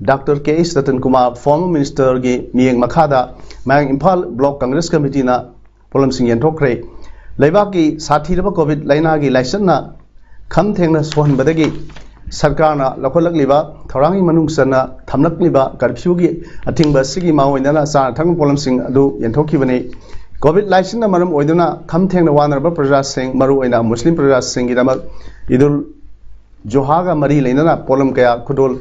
ꯗꯥꯛꯇꯔ ꯀꯦ ꯑꯩꯆ ꯔꯇꯟ ꯀꯨꯃꯥꯔ, ꯐꯣꯔꯃꯔ ꯃꯤꯅꯤꯁꯇꯔꯒꯤ ꯃꯤꯠꯌꯦꯡ ꯃꯈꯥꯗ ꯃꯌꯥꯡ ꯏꯝꯐꯥꯜ ꯕ꯭ꯂꯣꯛ ꯀꯪꯒ꯭ꯔꯦꯁ ꯀꯃꯤꯇꯤꯅ ꯄꯣꯠꯂꯝꯁꯤꯡ ꯌꯦꯟꯊꯣꯛꯈ꯭ꯔꯦ꯫ ꯂꯩꯕꯥꯛꯀꯤ ꯁꯥꯊꯤꯔꯕ ꯀꯣꯚꯤꯗ ꯂꯥꯏꯅꯥꯒꯤ ꯂꯥꯏꯆꯠꯅ ꯈꯝ ꯊꯦꯡꯅ ꯁꯣꯛꯍꯟꯕꯗꯒꯤ ꯁꯔꯀꯥꯔꯅ ꯂꯧꯈꯠꯂꯛꯂꯤꯕ ꯊꯧꯔꯥꯡꯒꯤ ꯃꯅꯨꯡ ꯆꯟꯅ ꯊꯝꯂꯛꯂꯤꯕ ꯀꯔꯐ꯭ꯌꯨꯒꯤ ꯑꯊꯤꯡꯕ ꯑꯁꯤꯒꯤ ꯃꯥꯡꯑꯣꯏꯅꯅ ꯆꯥꯅ ꯊꯛꯅꯕ ꯄꯣꯠꯂꯝꯁꯤꯡ ꯑꯗꯨ ꯌꯦꯟꯊꯣꯛꯈꯤꯕꯅꯤ꯫ ꯀꯣꯚꯤꯗ ꯂꯥꯏꯆꯠꯅ ꯃꯔꯝ ꯑꯣꯏꯗꯨꯅ ꯈꯝ ꯊꯦꯡꯅ ꯋꯥꯅꯔꯕ ꯄ꯭ꯔꯖꯥꯁꯤꯡ, ꯃꯔꯨꯑꯣꯏꯅ ꯃꯨꯁꯂꯤꯝ ꯄ꯭ꯔꯖꯥꯁꯤꯡꯒꯤꯗꯃꯛ ꯏꯗꯨꯜ ꯖꯨꯍꯥꯒ ꯃꯔꯤ ꯂꯩꯅꯅ ꯄꯣꯠꯂꯝ ꯀꯌꯥ ꯈꯨꯗꯣꯜ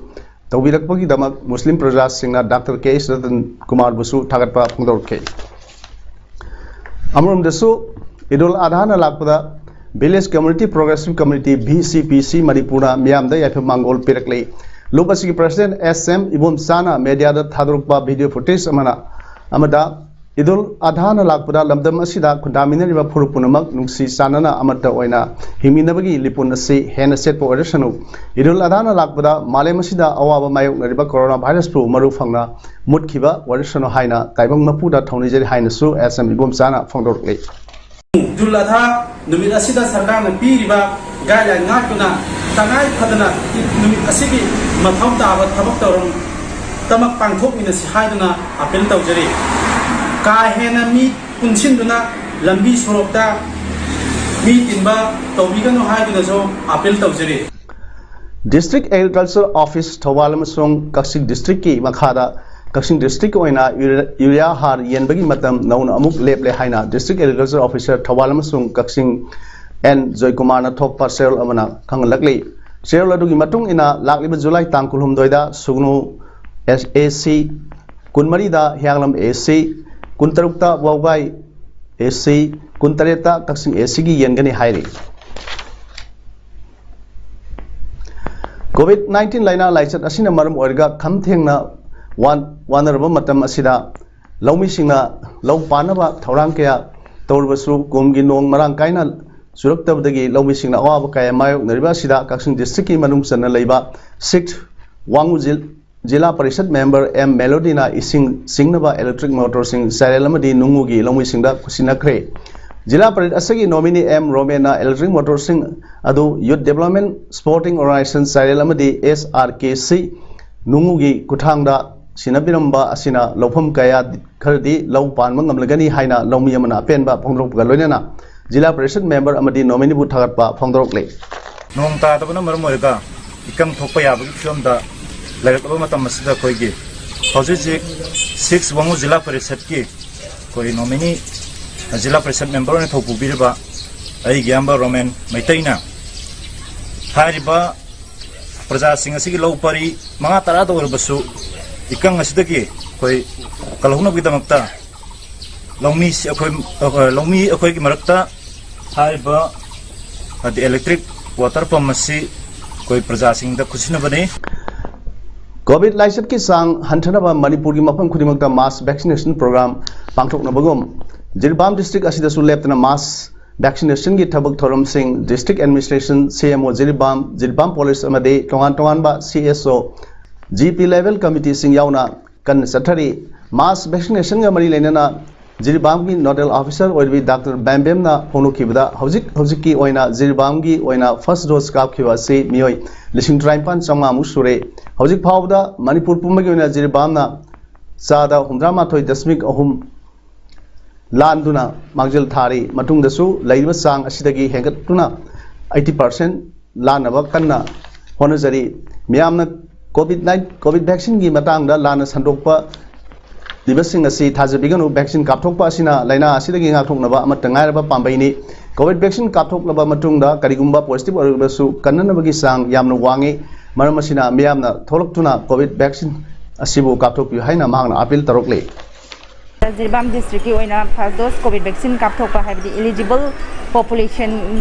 ꯇꯧꯕꯤꯔꯛꯄꯒꯤꯗꯃꯛ ꯃꯨꯁꯂꯤꯝ ꯄ꯭ꯔꯖꯥꯁꯤꯡꯅ ꯗꯥꯛꯇꯔ ꯀꯦ ꯑꯩꯆ ꯔꯇꯟ ꯀꯨꯃꯥꯔꯕꯨꯁꯨ ꯊꯥꯒꯠꯄ ꯐꯣꯡꯗꯣꯔꯛꯈꯤ꯫ ꯑꯃꯔꯣꯝꯗꯁꯨ ꯏꯗꯨꯜ ꯑꯗꯥꯅ ꯂꯥꯛꯄꯗ Village Community Progressive Committee, V C P C, ꯃꯅꯤꯄꯨꯔꯅ ꯃꯤꯌꯥꯝꯗ ꯌꯥꯏꯐ ꯃꯥꯡꯒꯣꯜ ꯄꯤꯔꯛꯂꯤ꯫ ꯂꯨꯞ ꯑꯁꯤꯒꯤ president S M ꯏꯕꯣꯝꯆꯥꯅ mediaꯗ ꯊꯥꯗꯣꯔꯛꯄ video footage ꯑꯃꯅ, ꯑꯃꯗ ꯏꯗꯨꯜ ꯑꯙꯥꯅ ꯂꯥꯛꯄꯗ ꯂꯝꯗꯝ ꯑꯁꯤꯗ ꯈꯨꯟꯗꯥꯃꯤꯟꯅꯔꯤꯕ ꯐꯨꯔꯨꯞ ꯄꯨꯝꯅꯃꯛ ꯅꯨꯡꯁꯤ ꯆꯥꯟꯅꯅ ꯑꯃꯠꯇ ꯑꯣꯏꯅ ꯍꯤꯡꯃꯤꯟꯅꯕꯒꯤ ꯂꯤꯄꯨꯟ ꯑꯁꯤ ꯍꯦꯟꯅ ꯆꯦꯠꯄ ꯑꯣꯏꯔꯁꯅꯨ꯫ ꯏꯗꯨꯜ ꯑꯙꯥꯅ ꯂꯥꯛꯄꯗ ꯃꯥꯂꯦꯝ ꯑꯁꯤꯗ ꯑꯋꯥꯕ ꯃꯥꯌꯣꯛꯅꯔꯤꯕ corona virusꯄꯨ ꯃꯔꯨ ꯐꯪꯅ ꯃꯨꯠꯈꯤꯕ ꯑꯣꯏꯔꯁꯅꯨ ꯍꯥꯏꯅ ꯇꯥꯏꯕꯪ ꯃꯄꯨꯗ ꯊꯧꯅꯤꯖꯔꯤ ꯍꯥꯏꯅꯁꯨ S M ꯏꯕꯣꯝꯆꯥꯅ ꯐꯣꯡꯗꯣꯔꯛꯂꯤ꯫ ꯏꯗꯨꯜ ꯑꯙꯥ ꯅꯨꯃꯤꯠ ꯑꯁꯤꯗ ꯁꯔꯀꯥꯔꯅ ꯄꯤꯔꯤꯕ guideline ꯉꯥꯛꯇꯨꯅ ꯇꯉꯥꯏ ꯐꯗꯅ ꯅꯨꯃꯤꯠ ꯑꯁꯤꯒꯤ ꯃꯊꯧ ꯇꯥꯕ ꯊꯕꯛ ꯊꯧꯔꯝ ꯇꯃꯛ ꯄꯥꯡꯊꯣꯛꯃꯤꯟꯅꯁꯤ ꯍꯥꯏꯗꯨꯅ appeal ꯇꯧꯖꯔꯤ꯫ ꯀꯥ ꯍꯦꯟꯅ ꯃꯤ ꯄꯨꯟꯁꯤꯟꯗꯨꯅ ꯂꯝꯕꯤ ꯁꯣꯔꯣꯛꯇ ꯃꯤ ꯇꯤꯟꯕ ꯇꯧꯕꯤꯒꯅꯨ ꯍꯥꯏꯗꯨꯅꯁꯨ appeal ꯇꯧꯖꯔꯤ꯫ District Agriculture Office ꯊꯧꯕꯥꯜ ꯑꯃꯁꯨꯡ ꯀꯛꯆꯤꯡ districtꯀꯤ ꯃꯈꯥꯗ ꯀꯛꯆꯤꯡ districtꯀꯤ ꯑꯣꯏꯅ urea ꯍꯥꯔ ꯌꯦꯟꯕꯒꯤ ꯃꯇꯝ ꯅꯧꯅ ꯑꯃꯨꯛ ꯂꯦꯞꯂꯦ ꯍꯥꯏꯅ District Agriculture Officer ꯊꯧꯕꯥꯜ ꯑꯃꯁꯨꯡ ꯀꯛꯆꯤꯡ N ꯖꯣꯏꯀꯨꯃꯥꯔꯅ ꯊꯣꯛꯄ ꯆꯦꯔꯣꯜ ꯑꯃꯅ ꯈꯪꯍꯜꯂꯛꯂꯤ꯫ ꯆꯦꯔꯣꯜ ꯑꯗꯨꯒꯤ ꯃꯇꯨꯡ ꯏꯟꯅ ꯂꯥꯛꯂꯤꯕ July ꯇꯥꯡ ꯀꯨꯟꯍꯨꯝꯗꯣꯏꯗ ꯁꯨꯒꯅꯨ A C, ꯀꯨꯟꯃꯔꯤꯗ ꯍꯤꯌꯥꯡꯂꯝ A C, ꯀꯨꯟꯇꯔꯨꯛꯇ ꯋꯥꯎꯒꯥꯏ A C, ꯀꯨꯟꯇꯔꯦꯠꯇ Kakching A Cꯒꯤ ꯌꯦꯟꯒꯅꯤ ꯍꯥꯏꯔꯤ꯫ COVID nineteen ꯂꯥꯏꯅꯥ ꯂꯥꯏꯆꯠ ꯑꯁꯤꯅ ꯃꯔꯝ ꯑꯣꯏꯔꯒ ꯈꯝ ꯊꯦꯡꯅ ꯋꯥꯟ-, ꯋꯥꯅꯔꯕ ꯃꯇꯝ ꯑꯁꯤꯗ ꯂꯧꯃꯤꯁꯤꯡꯅ ꯂꯧ ꯄꯥꯟꯅꯕ ꯊꯧꯔꯥꯡ ꯀꯌꯥ ꯇꯧꯔꯕꯁꯨ ꯀꯨꯝꯒꯤ ꯅꯣꯡ ꯃꯔꯥꯡ ꯀꯥꯏꯅ ꯆꯨꯔꯛꯇꯕꯗꯒꯤ ꯂꯧꯃꯤꯁꯤꯡꯅ ꯑꯋꯥꯕ ꯀꯌꯥ ꯃꯥꯌꯣꯛꯅꯔꯤꯕ ꯑꯁꯤꯗ ꯀꯛꯆꯤꯡ districtꯀꯤ ꯃꯅꯨꯡ ꯆꯟꯅ ꯂꯩꯕ six ꯋꯥꯡꯉꯨ ꯖꯤꯜ-, ꯖꯤꯂꯥ ꯄꯔꯤꯁꯠ member M ꯃꯦꯂꯣꯗꯤꯅ ꯏꯁꯤꯡ ꯆꯤꯡꯅꯕ electric motorꯁꯤꯡ ꯆꯥꯏꯔꯦꯜ ꯑꯃꯗꯤ ꯅꯨꯡꯉꯨꯒꯤ ꯂꯧꯃꯤꯁꯤꯡꯗ ꯈꯨꯠꯁꯤꯟꯅꯈ꯭ꯔꯦ꯫ ꯖꯤꯂꯥ ꯄꯔꯤꯁꯠ ꯑꯁꯤꯒꯤ nominee M ꯔꯣꯃꯦꯟꯅ electric motorꯁꯤꯡ ꯑꯗꯨ Youth Development Sporting Organization ꯆꯥꯏꯔꯦꯜ ꯑꯃꯗꯤ S R K C ꯅꯨꯡꯉꯨꯒꯤ ꯈꯨꯠꯊꯥꯡꯗ ꯁꯤꯟꯅꯕꯤꯔꯝꯕ ꯑꯁꯤꯅ ꯂꯧꯐꯝ ꯀꯌꯥ ꯈꯔꯗꯤ ꯂꯧ ꯄꯥꯟꯕ ꯉꯝꯂꯒꯅꯤ ꯍꯥꯏꯅ ꯂꯧꯃꯤ ꯑꯃꯅ ꯑꯄꯦꯟꯕ ꯐꯣꯡꯗꯣꯔꯛꯄꯒ ꯂꯣꯏꯅꯅ ꯖꯤꯂꯥ ꯄꯔꯤꯁꯠ member ꯑꯃꯗꯤ nomineeꯕꯨ ꯊꯥꯒꯠꯄ ꯐꯣꯡꯗꯣꯔꯛꯂꯤ꯫ ꯅꯣꯡ ꯇꯥꯗꯕꯅ ꯃꯔꯝ ꯑꯣꯏꯔꯒ ꯏꯀꯪ ꯊꯣꯛꯄ ꯌꯥꯕꯒꯤ ꯐꯤꯕꯝꯗ ꯂꯩꯔꯛꯂꯕ ꯃꯇꯝ ꯑꯁꯤꯗ ꯑꯩꯈꯣꯏꯒꯤ ꯍꯧꯖꯤꯛ ꯍꯧꯖꯤꯛ six ꯋꯥꯡꯉꯨ ꯖꯤꯂꯥ ꯄꯔꯤꯁꯠꯀꯤ ꯑꯩꯈꯣꯏ nominee ꯖꯤꯂꯥ ꯄꯔꯤꯁꯠ member ꯑꯣꯏꯅ ꯊꯧ ꯄꯨꯕꯤꯔꯤꯕ ꯑꯩꯒꯤ ꯏꯌꯥꯝꯕ ꯔꯣꯃꯦꯟ ꯃꯩꯇꯩꯅ ꯍꯥꯏꯔꯤꯕ ꯄ꯭ꯔꯖꯥꯁꯤꯡ ꯑꯁꯤꯒꯤ ꯂꯧ ꯄꯔꯤ ꯃꯉꯥ ꯇꯔꯥꯗ ꯑꯣꯏꯔꯕꯁꯨ ꯏꯀꯪ ꯑꯁꯤꯗꯒꯤ ꯑꯩꯈꯣꯏ ꯀꯜꯍꯧꯅꯕꯒꯤꯗꯃꯛꯇ ꯂꯧꯃꯤ ꯑꯩꯈꯣꯏ, ꯑꯩꯈꯣꯏ, ꯂꯧꯃꯤ ꯑꯩꯈꯣꯏꯒꯤ ꯃꯔꯛꯇ ꯍꯥꯏꯔꯤꯕ ꯑꯗꯤ electric water pump ꯑꯁꯤ ꯑꯩꯈꯣꯏ ꯄ꯭ꯔꯖꯥꯁꯤꯡꯗ ꯈꯨꯠꯁꯤꯟꯅꯕꯅꯤ꯫ ꯀꯣꯚꯤꯗ ꯂꯥꯏꯆꯠꯀꯤ ꯆꯥꯡ ꯍꯟꯊꯅꯕ ꯃꯅꯤꯄꯨꯔꯒꯤ ꯃꯐꯝ ꯈꯨꯗꯤꯡꯃꯛꯇ mass vaccination program ꯄꯥꯡꯊꯣꯛꯅꯕꯒꯨꯝ Jiribam district ꯑꯁꯤꯗꯁꯨ ꯂꯦꯞꯇꯅ mass vaccination ꯒꯤ ꯊꯕꯛ ꯊꯧꯔꯝꯁꯤꯡ district administration, C M O Jiribam, Jiribam police ꯑꯃꯗꯤ ꯇꯣꯉꯥꯟ ꯇꯣꯉꯥꯟꯕ C S O, G P level committee ꯁꯤꯡ ꯌꯥꯎꯅ ꯀꯟꯅ ꯆꯠꯊꯔꯤ꯫ Mass vaccination ꯒ ꯃꯔꯤ ꯂꯩꯅꯅ ꯖꯤꯔꯤꯕꯥꯝꯒꯤ nodal officer ꯑꯣꯏꯔꯤꯕꯤ ꯗꯥꯛꯇꯔ ꯕꯦꯝꯕꯦꯝꯅ ꯐꯣꯡꯗꯣꯛꯈꯤꯕꯗ, ꯍꯧꯖꯤꯛ ꯍꯧꯖꯤꯛꯀꯤ ꯑꯣꯏꯅ ꯖꯤꯔꯤꯕꯥꯝꯒꯤ ꯑꯣꯏꯅ first dose ꯀꯥꯞꯈꯤꯕ ꯑꯁꯤ ꯃꯤꯑꯣꯏ ꯂꯤꯁꯤꯡ ꯇꯔꯥꯅꯤꯄꯥꯟ ꯆꯥꯝꯃꯉꯥꯃꯨꯛ ꯁꯨꯔꯦ꯫ ꯍꯧꯖꯤꯛ ꯐꯥꯎꯕꯗ ꯃꯅꯤꯄꯨꯔ ꯄꯨꯝꯕꯒꯤ ꯑꯣꯏꯅ ꯖꯤꯔꯤꯕꯥꯝꯅ ꯆꯥꯗ ꯍꯨꯝꯗ꯭ꯔꯥ ꯃꯥꯊꯣꯏ ꯗꯁꯃꯤꯛ ꯑꯍꯨꯝ ꯂꯥꯟꯗꯨꯅ ꯃꯥꯡꯖꯤꯜ ꯊꯥꯔꯤ꯫ ꯃꯇꯨꯡꯗꯁꯨ ꯂꯩꯔꯤꯕ ꯆꯥꯡ ꯑꯁꯤꯗꯒꯤ ꯍꯦꯟꯒꯠꯇꯨꯅ eighty percent ꯂꯥꯟꯅꯕ ꯀꯟꯅ ꯍꯣꯠꯅꯖꯔꯤ꯫ ꯃꯤꯌꯥꯝꯅ ꯀꯣꯚꯤꯗ ꯅꯥꯏꯟ, ꯀꯣꯚꯤꯗ vaccine ꯒꯤ ꯃꯇꯥꯡꯗ ꯂꯥꯟꯅ ꯁꯟꯗꯣꯛꯄ ꯂꯤꯕꯁꯤꯡ ꯑꯁꯤ ꯊꯥꯖꯕꯤꯒꯅꯨ꯫ Vaccine ꯀꯥꯞꯊꯣꯛꯄ ꯑꯁꯤꯅ ꯂꯥꯏꯅꯥ ꯑꯁꯤꯗꯒꯤ ꯉꯥꯛꯊꯣꯛꯅꯕ ꯑꯃꯠꯇ ꯉꯥꯏꯔꯕ ꯄꯥꯝꯕꯩꯅꯤ꯫ ꯀꯣꯚꯤꯗ vaccine ꯀꯥꯞꯊꯣꯛꯂꯕ ꯃꯇꯨꯡꯗ ꯀꯔꯤꯒꯨꯝꯕ positive ꯑꯣꯏꯔꯕꯁꯨ ꯀꯟꯅꯅꯕꯒꯤ ꯆꯥꯡ ꯌꯥꯝꯅ ꯋꯥꯡꯉꯤ꯫ ꯃꯔꯝ ꯑꯁꯤꯅ ꯃꯤꯌꯥꯝꯅ ꯊꯣꯛꯂꯛꯇꯨꯅ ꯀꯣꯚꯤꯗ vaccine ꯑꯁꯤꯕꯨ ꯀꯥꯞꯊꯣꯛꯄꯤꯌꯨ ꯍꯥꯏꯅ ꯃꯍꯥꯛꯅ appeal ꯇꯧꯔꯛꯂꯤ꯫ ꯖꯤꯔꯤꯕꯥꯝ district ꯀꯤ ꯑꯣꯏꯅ first dose COVID vaccine ꯀꯥꯞꯊꯣꯛꯄ, ꯍꯥꯏꯕꯗꯤ eligible population,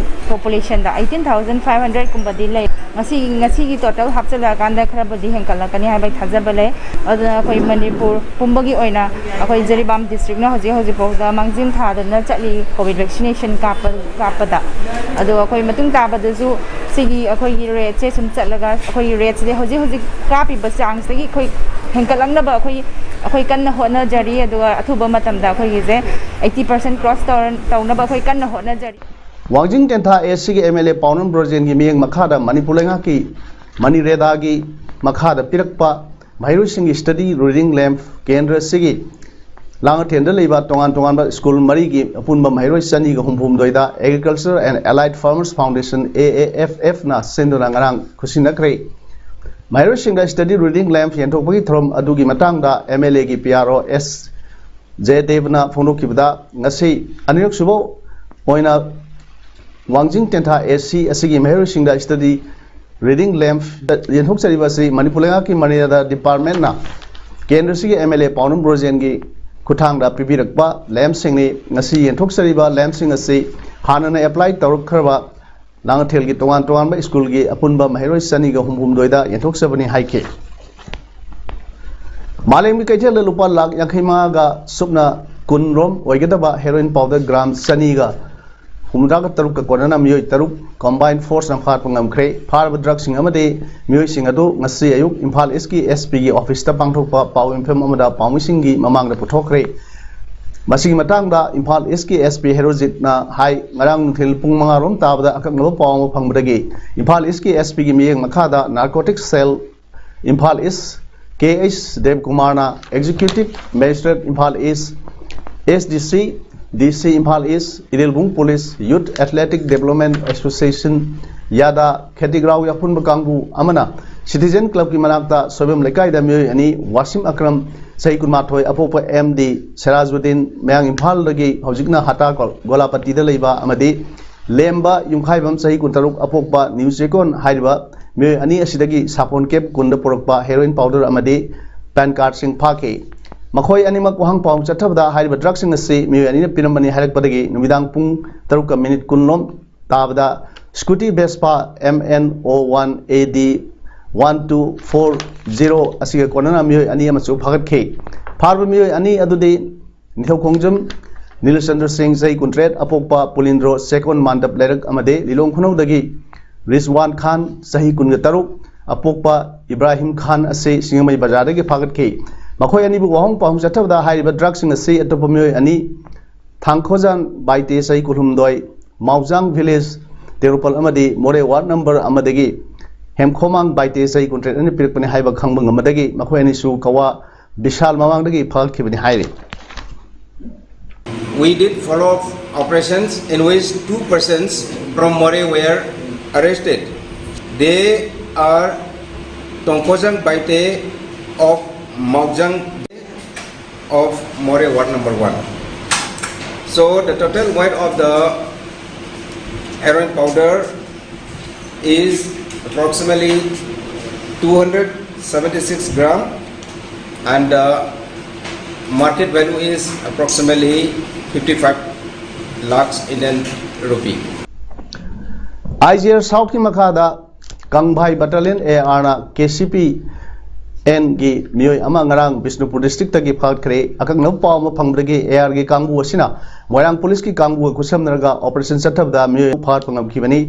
population ꯗ eighteen thousand five hundred ꯀꯨꯝꯕꯗꯤ ꯂꯩ꯫ ꯉꯁꯤ, ꯉꯁꯤꯒꯤ total ꯍꯥꯞꯆꯤꯜꯂꯛꯑꯀꯥꯟꯗ ꯈꯔꯕꯨꯗꯤ ꯍꯦꯟꯀꯠꯂꯛꯀꯅꯤ ꯍꯥꯏꯕꯒꯤ ꯊꯥꯖꯕ ꯂꯩ꯫ ꯑꯗꯨꯅ ꯑꯩꯈꯣꯏ ꯃꯅꯤꯄꯨꯔ ꯄꯨꯝꯕꯒꯤ ꯑꯣꯏꯅ ꯑꯩꯈꯣꯏ ꯖꯤꯔꯤꯕꯥꯝ district ꯅ ꯍꯧꯖꯤꯛ ꯍꯧꯖꯤꯛ ꯐꯥꯎꯗ ꯃꯥꯡꯖꯤꯜ ꯊꯥꯗꯨꯅ ꯆꯠꯂꯤ COVID vaccination ꯀꯥꯞꯄ, ꯀꯥꯞꯄꯗ꯫ ꯑꯗꯣ ꯑꯩꯈꯣꯏ ꯃꯇꯨꯡ ꯇꯥꯕꯗꯁꯨ ꯁꯤꯒꯤ ꯑꯩꯈꯣꯏꯒꯤ rate ꯁꯦ ꯁꯨꯝ ꯆꯠꯂꯒ, ꯑꯩꯈꯣꯏꯒꯤ rate ꯁꯤꯗꯤ ꯍꯧꯖꯤꯛ ꯍꯧꯖꯤꯛ ꯀꯥꯞꯄꯤꯕ ꯆꯥꯡꯁꯤꯗꯒꯤ ꯑꯩꯈꯣꯏ ꯍꯦꯟꯀꯠꯂꯛꯅꯕ ꯑꯩꯈꯣꯏ, ꯑꯩꯈꯣꯏ ꯀꯟꯅ ꯍꯣꯠꯅꯖꯔꯤ꯫ ꯑꯗꯨꯒ ꯑꯊꯨꯕ ꯃꯇꯝꯗ ꯑꯩꯈꯣꯏꯒꯤꯁꯦ eighty percent cross ꯇꯧꯔ-, ꯇꯧꯅꯕ ꯑꯩꯈꯣꯏ ꯀꯟꯅ ꯍꯣꯠꯅꯖꯔꯤ꯫ ꯋꯥꯡꯖꯤꯡ ꯇꯦꯟꯊꯥ ꯑꯦꯁ ꯁꯤꯒꯤ ꯑꯦꯝ ꯑꯦꯜ ꯑꯦ ꯄꯥꯎꯅꯝ ꯕ꯭ꯔꯣꯖꯦꯟꯒꯤ ꯃꯤꯠꯌꯦꯡ ꯃꯈꯥꯗ ꯃꯅꯤꯄꯨꯔ ꯂꯩꯉꯥꯛꯀꯤ ꯃꯅꯤꯔꯦꯗꯥꯒꯤ ꯃꯈꯥꯗ ꯄꯤꯔꯛꯄ ꯃꯍꯩꯔꯣꯏꯁꯤꯡꯒꯤ study reading lamp ꯀꯦꯟꯗ꯭ꯔ ꯑꯁꯤꯒꯤ ꯂꯥꯡꯉꯊꯦꯜꯗ ꯂꯩꯕ ꯇꯣꯉꯥꯟ ꯇꯣꯉꯥꯟꯕ ꯁ꯭ꯀꯨꯜ ꯃꯔꯤꯒꯤ ꯑꯄꯨꯟꯕ ꯃꯍꯩꯔꯣꯏ ꯆꯅꯤꯒ ꯍꯨꯝꯐꯨ ꯍꯨꯝꯗꯣꯏꯗ Agriculture and Allied Farmers Foundation, A A F F ꯅ ꯁꯤꯟꯗꯨꯅ ꯉꯔꯥꯡ ꯈꯨꯠꯁꯤꯟꯅꯈ꯭ꯔꯦ꯫ ꯃꯍꯩꯔꯣꯏꯁꯤꯡꯗ study reading lamp ꯌꯦꯟꯊꯣꯛꯄꯒꯤ ꯊꯧꯔꯝ ꯑꯗꯨꯒꯤ ꯃꯇꯥꯡꯗ ꯑꯦꯝ ꯑꯦꯜ ꯑꯦꯒꯤ ꯄꯤ ꯑꯥꯔ ꯑꯣ ꯑꯦꯁ ꯖꯌꯗꯦꯕꯅ ꯐꯣꯡꯗꯣꯛꯈꯤꯕꯗ, ꯉꯁꯤ ꯑꯅꯤꯔꯛꯁꯨꯕ ꯑꯣꯏꯅ ꯋꯥꯡꯖꯤꯡ ꯇꯦꯟꯊꯥ ꯑꯦꯁ ꯁꯤ ꯑꯁꯤꯒꯤ ꯃꯍꯩꯔꯣꯏꯁꯤꯡꯗ study reading lamp ꯌꯦꯟꯊꯣꯛꯆꯔꯤꯕ ꯑꯁꯤ ꯃꯅꯤꯄꯨꯔ ꯂꯩꯉꯥꯛꯀꯤ ꯃꯅꯤꯔꯦꯗꯥ department ꯅ ꯀꯦꯟꯗ꯭ꯔꯁꯤꯒꯤ ꯑꯦꯝ ꯑꯦꯜ ꯑꯦ ꯄꯥꯎꯅꯝ ꯕ꯭ꯔꯣꯖꯦꯟꯒꯤ ꯈꯨꯠꯊꯥꯡꯗ ꯄꯤꯕꯤꯔꯛꯄ lamp ꯁꯤꯡꯅꯤ꯫ ꯉꯁꯤ ꯌꯦꯟꯊꯣꯛꯆꯔꯤꯕ lamp ꯁꯤꯡ ꯑꯁꯤ ꯍꯥꯟꯅꯅ apply ꯇꯧꯔꯛꯈ꯭ꯔꯕ ꯂꯥꯡꯉꯊꯦꯜꯒꯤ ꯇꯣꯉꯥꯟ ꯇꯣꯉꯥꯟꯕ ꯁ꯭ꯀꯨꯜꯒꯤ ꯑꯄꯨꯟꯕ ꯃꯍꯩꯔꯣꯏ ꯆꯅꯤꯒ ꯍꯨꯝꯐꯨꯍꯨꯝꯗꯣꯏꯗ ꯌꯦꯟꯊꯣꯛꯆꯕꯅꯤ ꯍꯥꯏꯈꯤ꯫ ꯃꯥꯂꯦꯝꯒꯤ ꯀꯩꯊꯦꯜꯗ ꯂꯨꯄꯥ ꯂꯥꯈ ꯌꯥꯡꯈꯩ ꯃꯉꯥꯒ ꯁꯨꯞꯅ ꯀꯨꯟ ꯔꯣꯝ ꯑꯣꯏꯒꯗꯕ ꯍꯦꯔꯣꯏꯟ ꯄꯥꯎꯗꯔ ꯒ꯭ꯔꯥꯝ ꯆꯅꯤꯒ ꯍꯨꯝꯐꯨꯇꯔꯥꯒ ꯇꯔꯨꯛꯀ ꯀꯣꯟꯅꯅ ꯃꯤꯑꯣꯏ ꯇꯔꯨꯛ ꯀꯝꯕꯥꯏꯟ ꯐꯣꯔꯁꯅ ꯐꯥꯠꯄ ꯉꯝꯈ꯭ꯔꯦ꯫ ꯐꯥꯔꯕ ꯗ꯭ꯔꯒꯁꯤꯡ ꯑꯃꯗꯤ ꯃꯤꯑꯣꯏꯁꯤꯡ ꯑꯗꯨ ꯉꯁꯤ ꯑꯌꯨꯛ ꯏꯝꯐꯥꯜ ꯏꯁꯀꯤ ꯑꯦꯁ ꯄꯤꯒꯤ ꯑꯣꯐꯤꯁꯇ ꯄꯥꯡꯊꯣꯛꯄ ꯄꯥꯎ ꯃꯤꯐꯝ ꯑꯃꯗ ꯄꯥꯎꯃꯤꯁꯤꯡꯒꯤ ꯃꯃꯥꯡꯗ ꯄꯨꯊꯣꯛꯈ꯭ꯔꯦ꯫ ꯃꯁꯤꯒꯤ ꯃꯇꯥꯡꯗ ꯏꯝꯐꯥꯜ ꯏꯁꯀꯤ ꯑꯦꯁ ꯄꯤ ꯍꯦꯔꯣꯖꯤꯠꯅ ꯍꯥꯏ, ꯉꯔꯥꯡ ꯅꯨꯡꯊꯤꯜ ꯄꯨꯡ ꯃꯉꯥ ꯔꯣꯝ ꯇꯥꯕꯗ ꯑꯀꯛꯅꯕ ꯄꯥꯎ ꯑꯃ ꯐꯪꯕꯗꯒꯤ ꯏꯝꯐꯥꯜ ꯏꯁꯀꯤ ꯑꯦꯁ ꯄꯤꯒꯤ ꯃꯤꯠꯌꯦꯡ ꯃꯈꯥꯗ ꯅꯥꯔꯀꯣꯇꯤꯛ ꯁꯦꯜ ꯏꯝꯐꯥꯜ ꯏꯁ, ꯀꯦ ꯑꯩꯆ ꯗꯦꯕꯀꯨꯃꯥꯔꯅ ꯑꯦꯛꯖꯤꯀ꯭ꯌꯨꯇꯤꯚ ꯃꯦꯖꯤꯁꯇ꯭ꯔꯦꯠ ꯏꯝꯐꯥꯜ ꯏꯁ, ꯑꯦꯁ ꯗꯤ ꯁꯤ, ꯗꯤ ꯁꯤ ꯏꯝꯐꯥꯜ ꯏꯁ, ꯏꯔꯤꯜꯕꯨꯡ ꯄꯨꯂꯤꯁ, ꯌꯨꯠ ꯑꯦꯊꯂꯦꯇꯤꯛ ꯗꯦꯕꯂꯞꯃꯦꯟ ꯑꯦꯁꯣꯁꯤꯌꯦꯁꯟ, ꯌꯥꯗꯥ, ꯈꯦꯇꯤꯒ꯭ꯔꯥꯎꯒꯤ ꯑꯄꯨꯟꯕ ꯀꯥꯡꯕꯨ ꯑꯃꯅ ꯁꯤꯇꯤꯖꯦꯟ ꯀ꯭ꯂꯕꯀꯤ ꯃꯅꯥꯛꯇ ꯁꯣꯏꯕꯝ ꯂꯩꯀꯥꯏꯗ ꯃꯤꯑꯣꯏ ꯑꯅꯤ, ꯋꯥꯁꯤꯝ ꯑꯀ꯭ꯔꯝ, ꯆꯍꯤ ꯀꯨꯟꯃꯥꯊꯣꯏ, ꯑꯄꯣꯛꯄ ꯑꯦꯝ ꯗꯤ ꯁꯦꯔꯥꯖꯨꯗꯤꯟ, ꯃꯌꯥꯡ ꯏꯝꯐꯥꯜꯗꯒꯤ ꯍꯧꯖꯤꯛꯅ ꯍꯇꯥ ꯒꯣꯂꯥꯄꯇꯤꯗ ꯂꯩꯕ, ꯑꯃꯗꯤ ꯂꯦꯝꯕ ꯌꯨꯝꯈꯥꯏꯕꯝ, ꯆꯍꯤ ꯀꯨꯟꯇꯔꯨꯛ, ꯑꯄꯣꯛꯄ ꯅ꯭ꯌꯨ ꯆꯦꯀꯣꯟ ꯍꯥꯏꯔꯤꯕ ꯃꯤꯑꯣꯏ ꯑꯅꯤ ꯑꯁꯤꯗꯒꯤ ꯁꯥꯄꯣꯟ ꯀꯦꯞ ꯀꯨꯟꯗ ꯄꯨꯔꯛꯄ ꯍꯦꯔꯣꯏꯟ ꯄꯥꯎꯗꯔ ꯑꯃꯗꯤ ꯄꯦꯟ ꯀꯥꯔꯗꯁꯤꯡ ꯐꯥꯈꯤ꯫ ꯃꯈꯣꯏ ꯑꯅꯤꯃꯛ ꯋꯥꯍꯪ ꯄꯥꯎ ꯆꯠꯊꯕꯗ ꯍꯥꯏꯔꯤꯕ ꯗ꯭ꯔꯒꯁꯤꯡ ꯑꯁꯤ ꯃꯤꯑꯣꯏ ꯑꯅꯤꯅ ꯄꯤꯔꯝꯕꯅꯤ ꯍꯥꯏꯔꯛꯄꯗꯒꯤ ꯅꯨꯃꯤꯗꯥꯡ ꯄꯨꯡ ꯇꯔꯨꯛꯀ ꯃꯤꯅꯤꯠ ꯀꯨꯟ ꯂꯣꯝ ꯇꯥꯕꯗ Scooty Vespa M N O one ꯑꯦ ꯗꯤ ꯋꯥꯟ ꯇꯨ ꯐꯣꯔ ꯖꯤꯔꯣ ꯑꯁꯤꯒ ꯀꯣꯟꯅꯅ ꯃꯤꯑꯣꯏ ꯑꯅꯤ ꯑꯃꯁꯨ ꯐꯥꯒꯠꯈꯤ꯫ ꯐꯥꯔꯕ ꯃꯤꯑꯣꯏ ꯑꯅꯤ ꯑꯗꯨꯗꯤ ꯅꯤꯡꯊꯧꯈꯣꯡꯖꯝ ꯅꯤꯂꯆꯟꯗ꯭ꯔ ꯁꯤꯡ, ꯆꯍꯤ ꯀꯨꯟꯇꯔꯦꯠ, ꯑꯄꯣꯛꯄ ꯄꯨꯂꯤꯟꯗ꯭ꯔꯣ ꯆꯦꯀꯣꯟ ꯃꯥꯟꯗꯞ ꯂꯩꯔꯛ ꯑꯃꯗꯤ ꯂꯤꯂꯣꯡ ꯈꯨꯅꯧꯗꯒꯤ ꯔꯤꯖꯋꯥꯟ ꯈꯥꯟ, ꯆꯍꯤ ꯀꯨꯟꯒ ꯇꯔꯨꯛ, ꯑꯄꯣꯛꯄ ꯏꯕ꯭ꯔꯥꯍꯤꯝ ꯈꯥꯟ ꯑꯁꯤ ꯁꯤꯡꯖꯃꯩ ꯕꯖꯥꯔꯗꯒꯤ ꯐꯥꯒꯠꯈꯤ꯫ ꯃꯈꯣꯏ ꯑꯅꯤꯕꯨ ꯋꯥꯍꯪ ꯄꯥꯎꯍꯪ ꯆꯠꯊꯕꯗ ꯍꯥꯏꯔꯤꯕ ꯗ꯭ꯔꯒꯁꯤꯡ ꯑꯁꯤ ꯑꯇꯣꯞꯄ ꯃꯤꯑꯣꯏ ꯑꯅꯤ, ꯊꯥꯡꯈꯣꯖꯥꯟ ꯕꯥꯏꯇꯦ, ꯆꯍꯤ ꯀꯨꯟꯍꯨꯝꯗꯣꯏ, ꯃꯥꯎꯖꯥꯡ ꯚꯤꯂꯦꯖ, ꯇꯦꯔꯨꯄꯜ ꯑꯃꯗꯤ ꯃꯣꯔꯦ ꯋꯥꯔꯗ ꯅꯝꯕꯔ ꯑꯃꯗꯒꯤ ꯍꯦꯝꯈꯣꯃꯥꯡ ꯕꯥꯏꯇꯦ, ꯆꯍꯤ ꯀꯨꯟꯇꯔꯦꯠ ꯑꯅ ꯄꯤꯔꯛꯄꯅꯤ ꯍꯥꯏꯕ ꯈꯪꯕ ꯉꯝꯕꯗꯒꯤ ꯃꯈꯣꯏ ꯑꯅꯤꯁꯨ ꯀꯋꯥ ꯕꯤꯁꯥꯜ ꯃꯃꯥꯡꯗꯒꯤ ꯐꯒꯠꯈꯤꯕꯅꯤ ꯍꯥꯏꯔꯤ꯫ We did follow-up operations in which two persons from Moreh were arrested. They are Tongkozang Baite of Maujang of Moreh Ward number one. So the total weight of the heroin powder is approximately two hundred seventy-six gram and the market value is approximately fifty-five lakhs Indian rupee. I G R ꯁꯥꯎꯠꯀꯤ ꯃꯈꯥꯗ ꯀꯪꯚꯥꯏ ꯕꯠꯇꯥꯂꯤꯌꯟ ꯑꯦ ꯑꯥꯔꯅ ꯀꯦ ꯁꯤ ꯄꯤ ꯑꯦꯟꯒꯤ ꯃꯤꯑꯣꯏ ꯑꯃ ꯉꯔꯥꯡ ꯕꯤꯁꯅꯨꯄꯨꯔ ꯗꯤꯁꯇ꯭ꯔꯤꯛꯇꯒꯤ ꯐꯥꯒꯠꯈ꯭ꯔꯦ꯫ ꯑꯀꯛꯅꯕ ꯄꯥꯎ ꯑꯃ ꯐꯪꯕꯗꯒꯤ ꯑꯦ ꯑꯥꯔꯒꯤ ꯀꯥꯡꯕꯨ ꯑꯁꯤꯅ ꯃꯣꯏꯔꯥꯡ ꯄꯨꯂꯤꯁꯀꯤ ꯀꯥꯡꯕꯨꯒ ꯈꯨꯠꯁꯝꯅꯔꯒ ꯑꯣꯄꯔꯦꯁꯟ ꯆꯠꯊꯕꯗ ꯃꯤꯑꯣꯏ ꯐꯥꯒꯠꯄ ꯉꯝꯈꯤꯕꯅꯤ꯫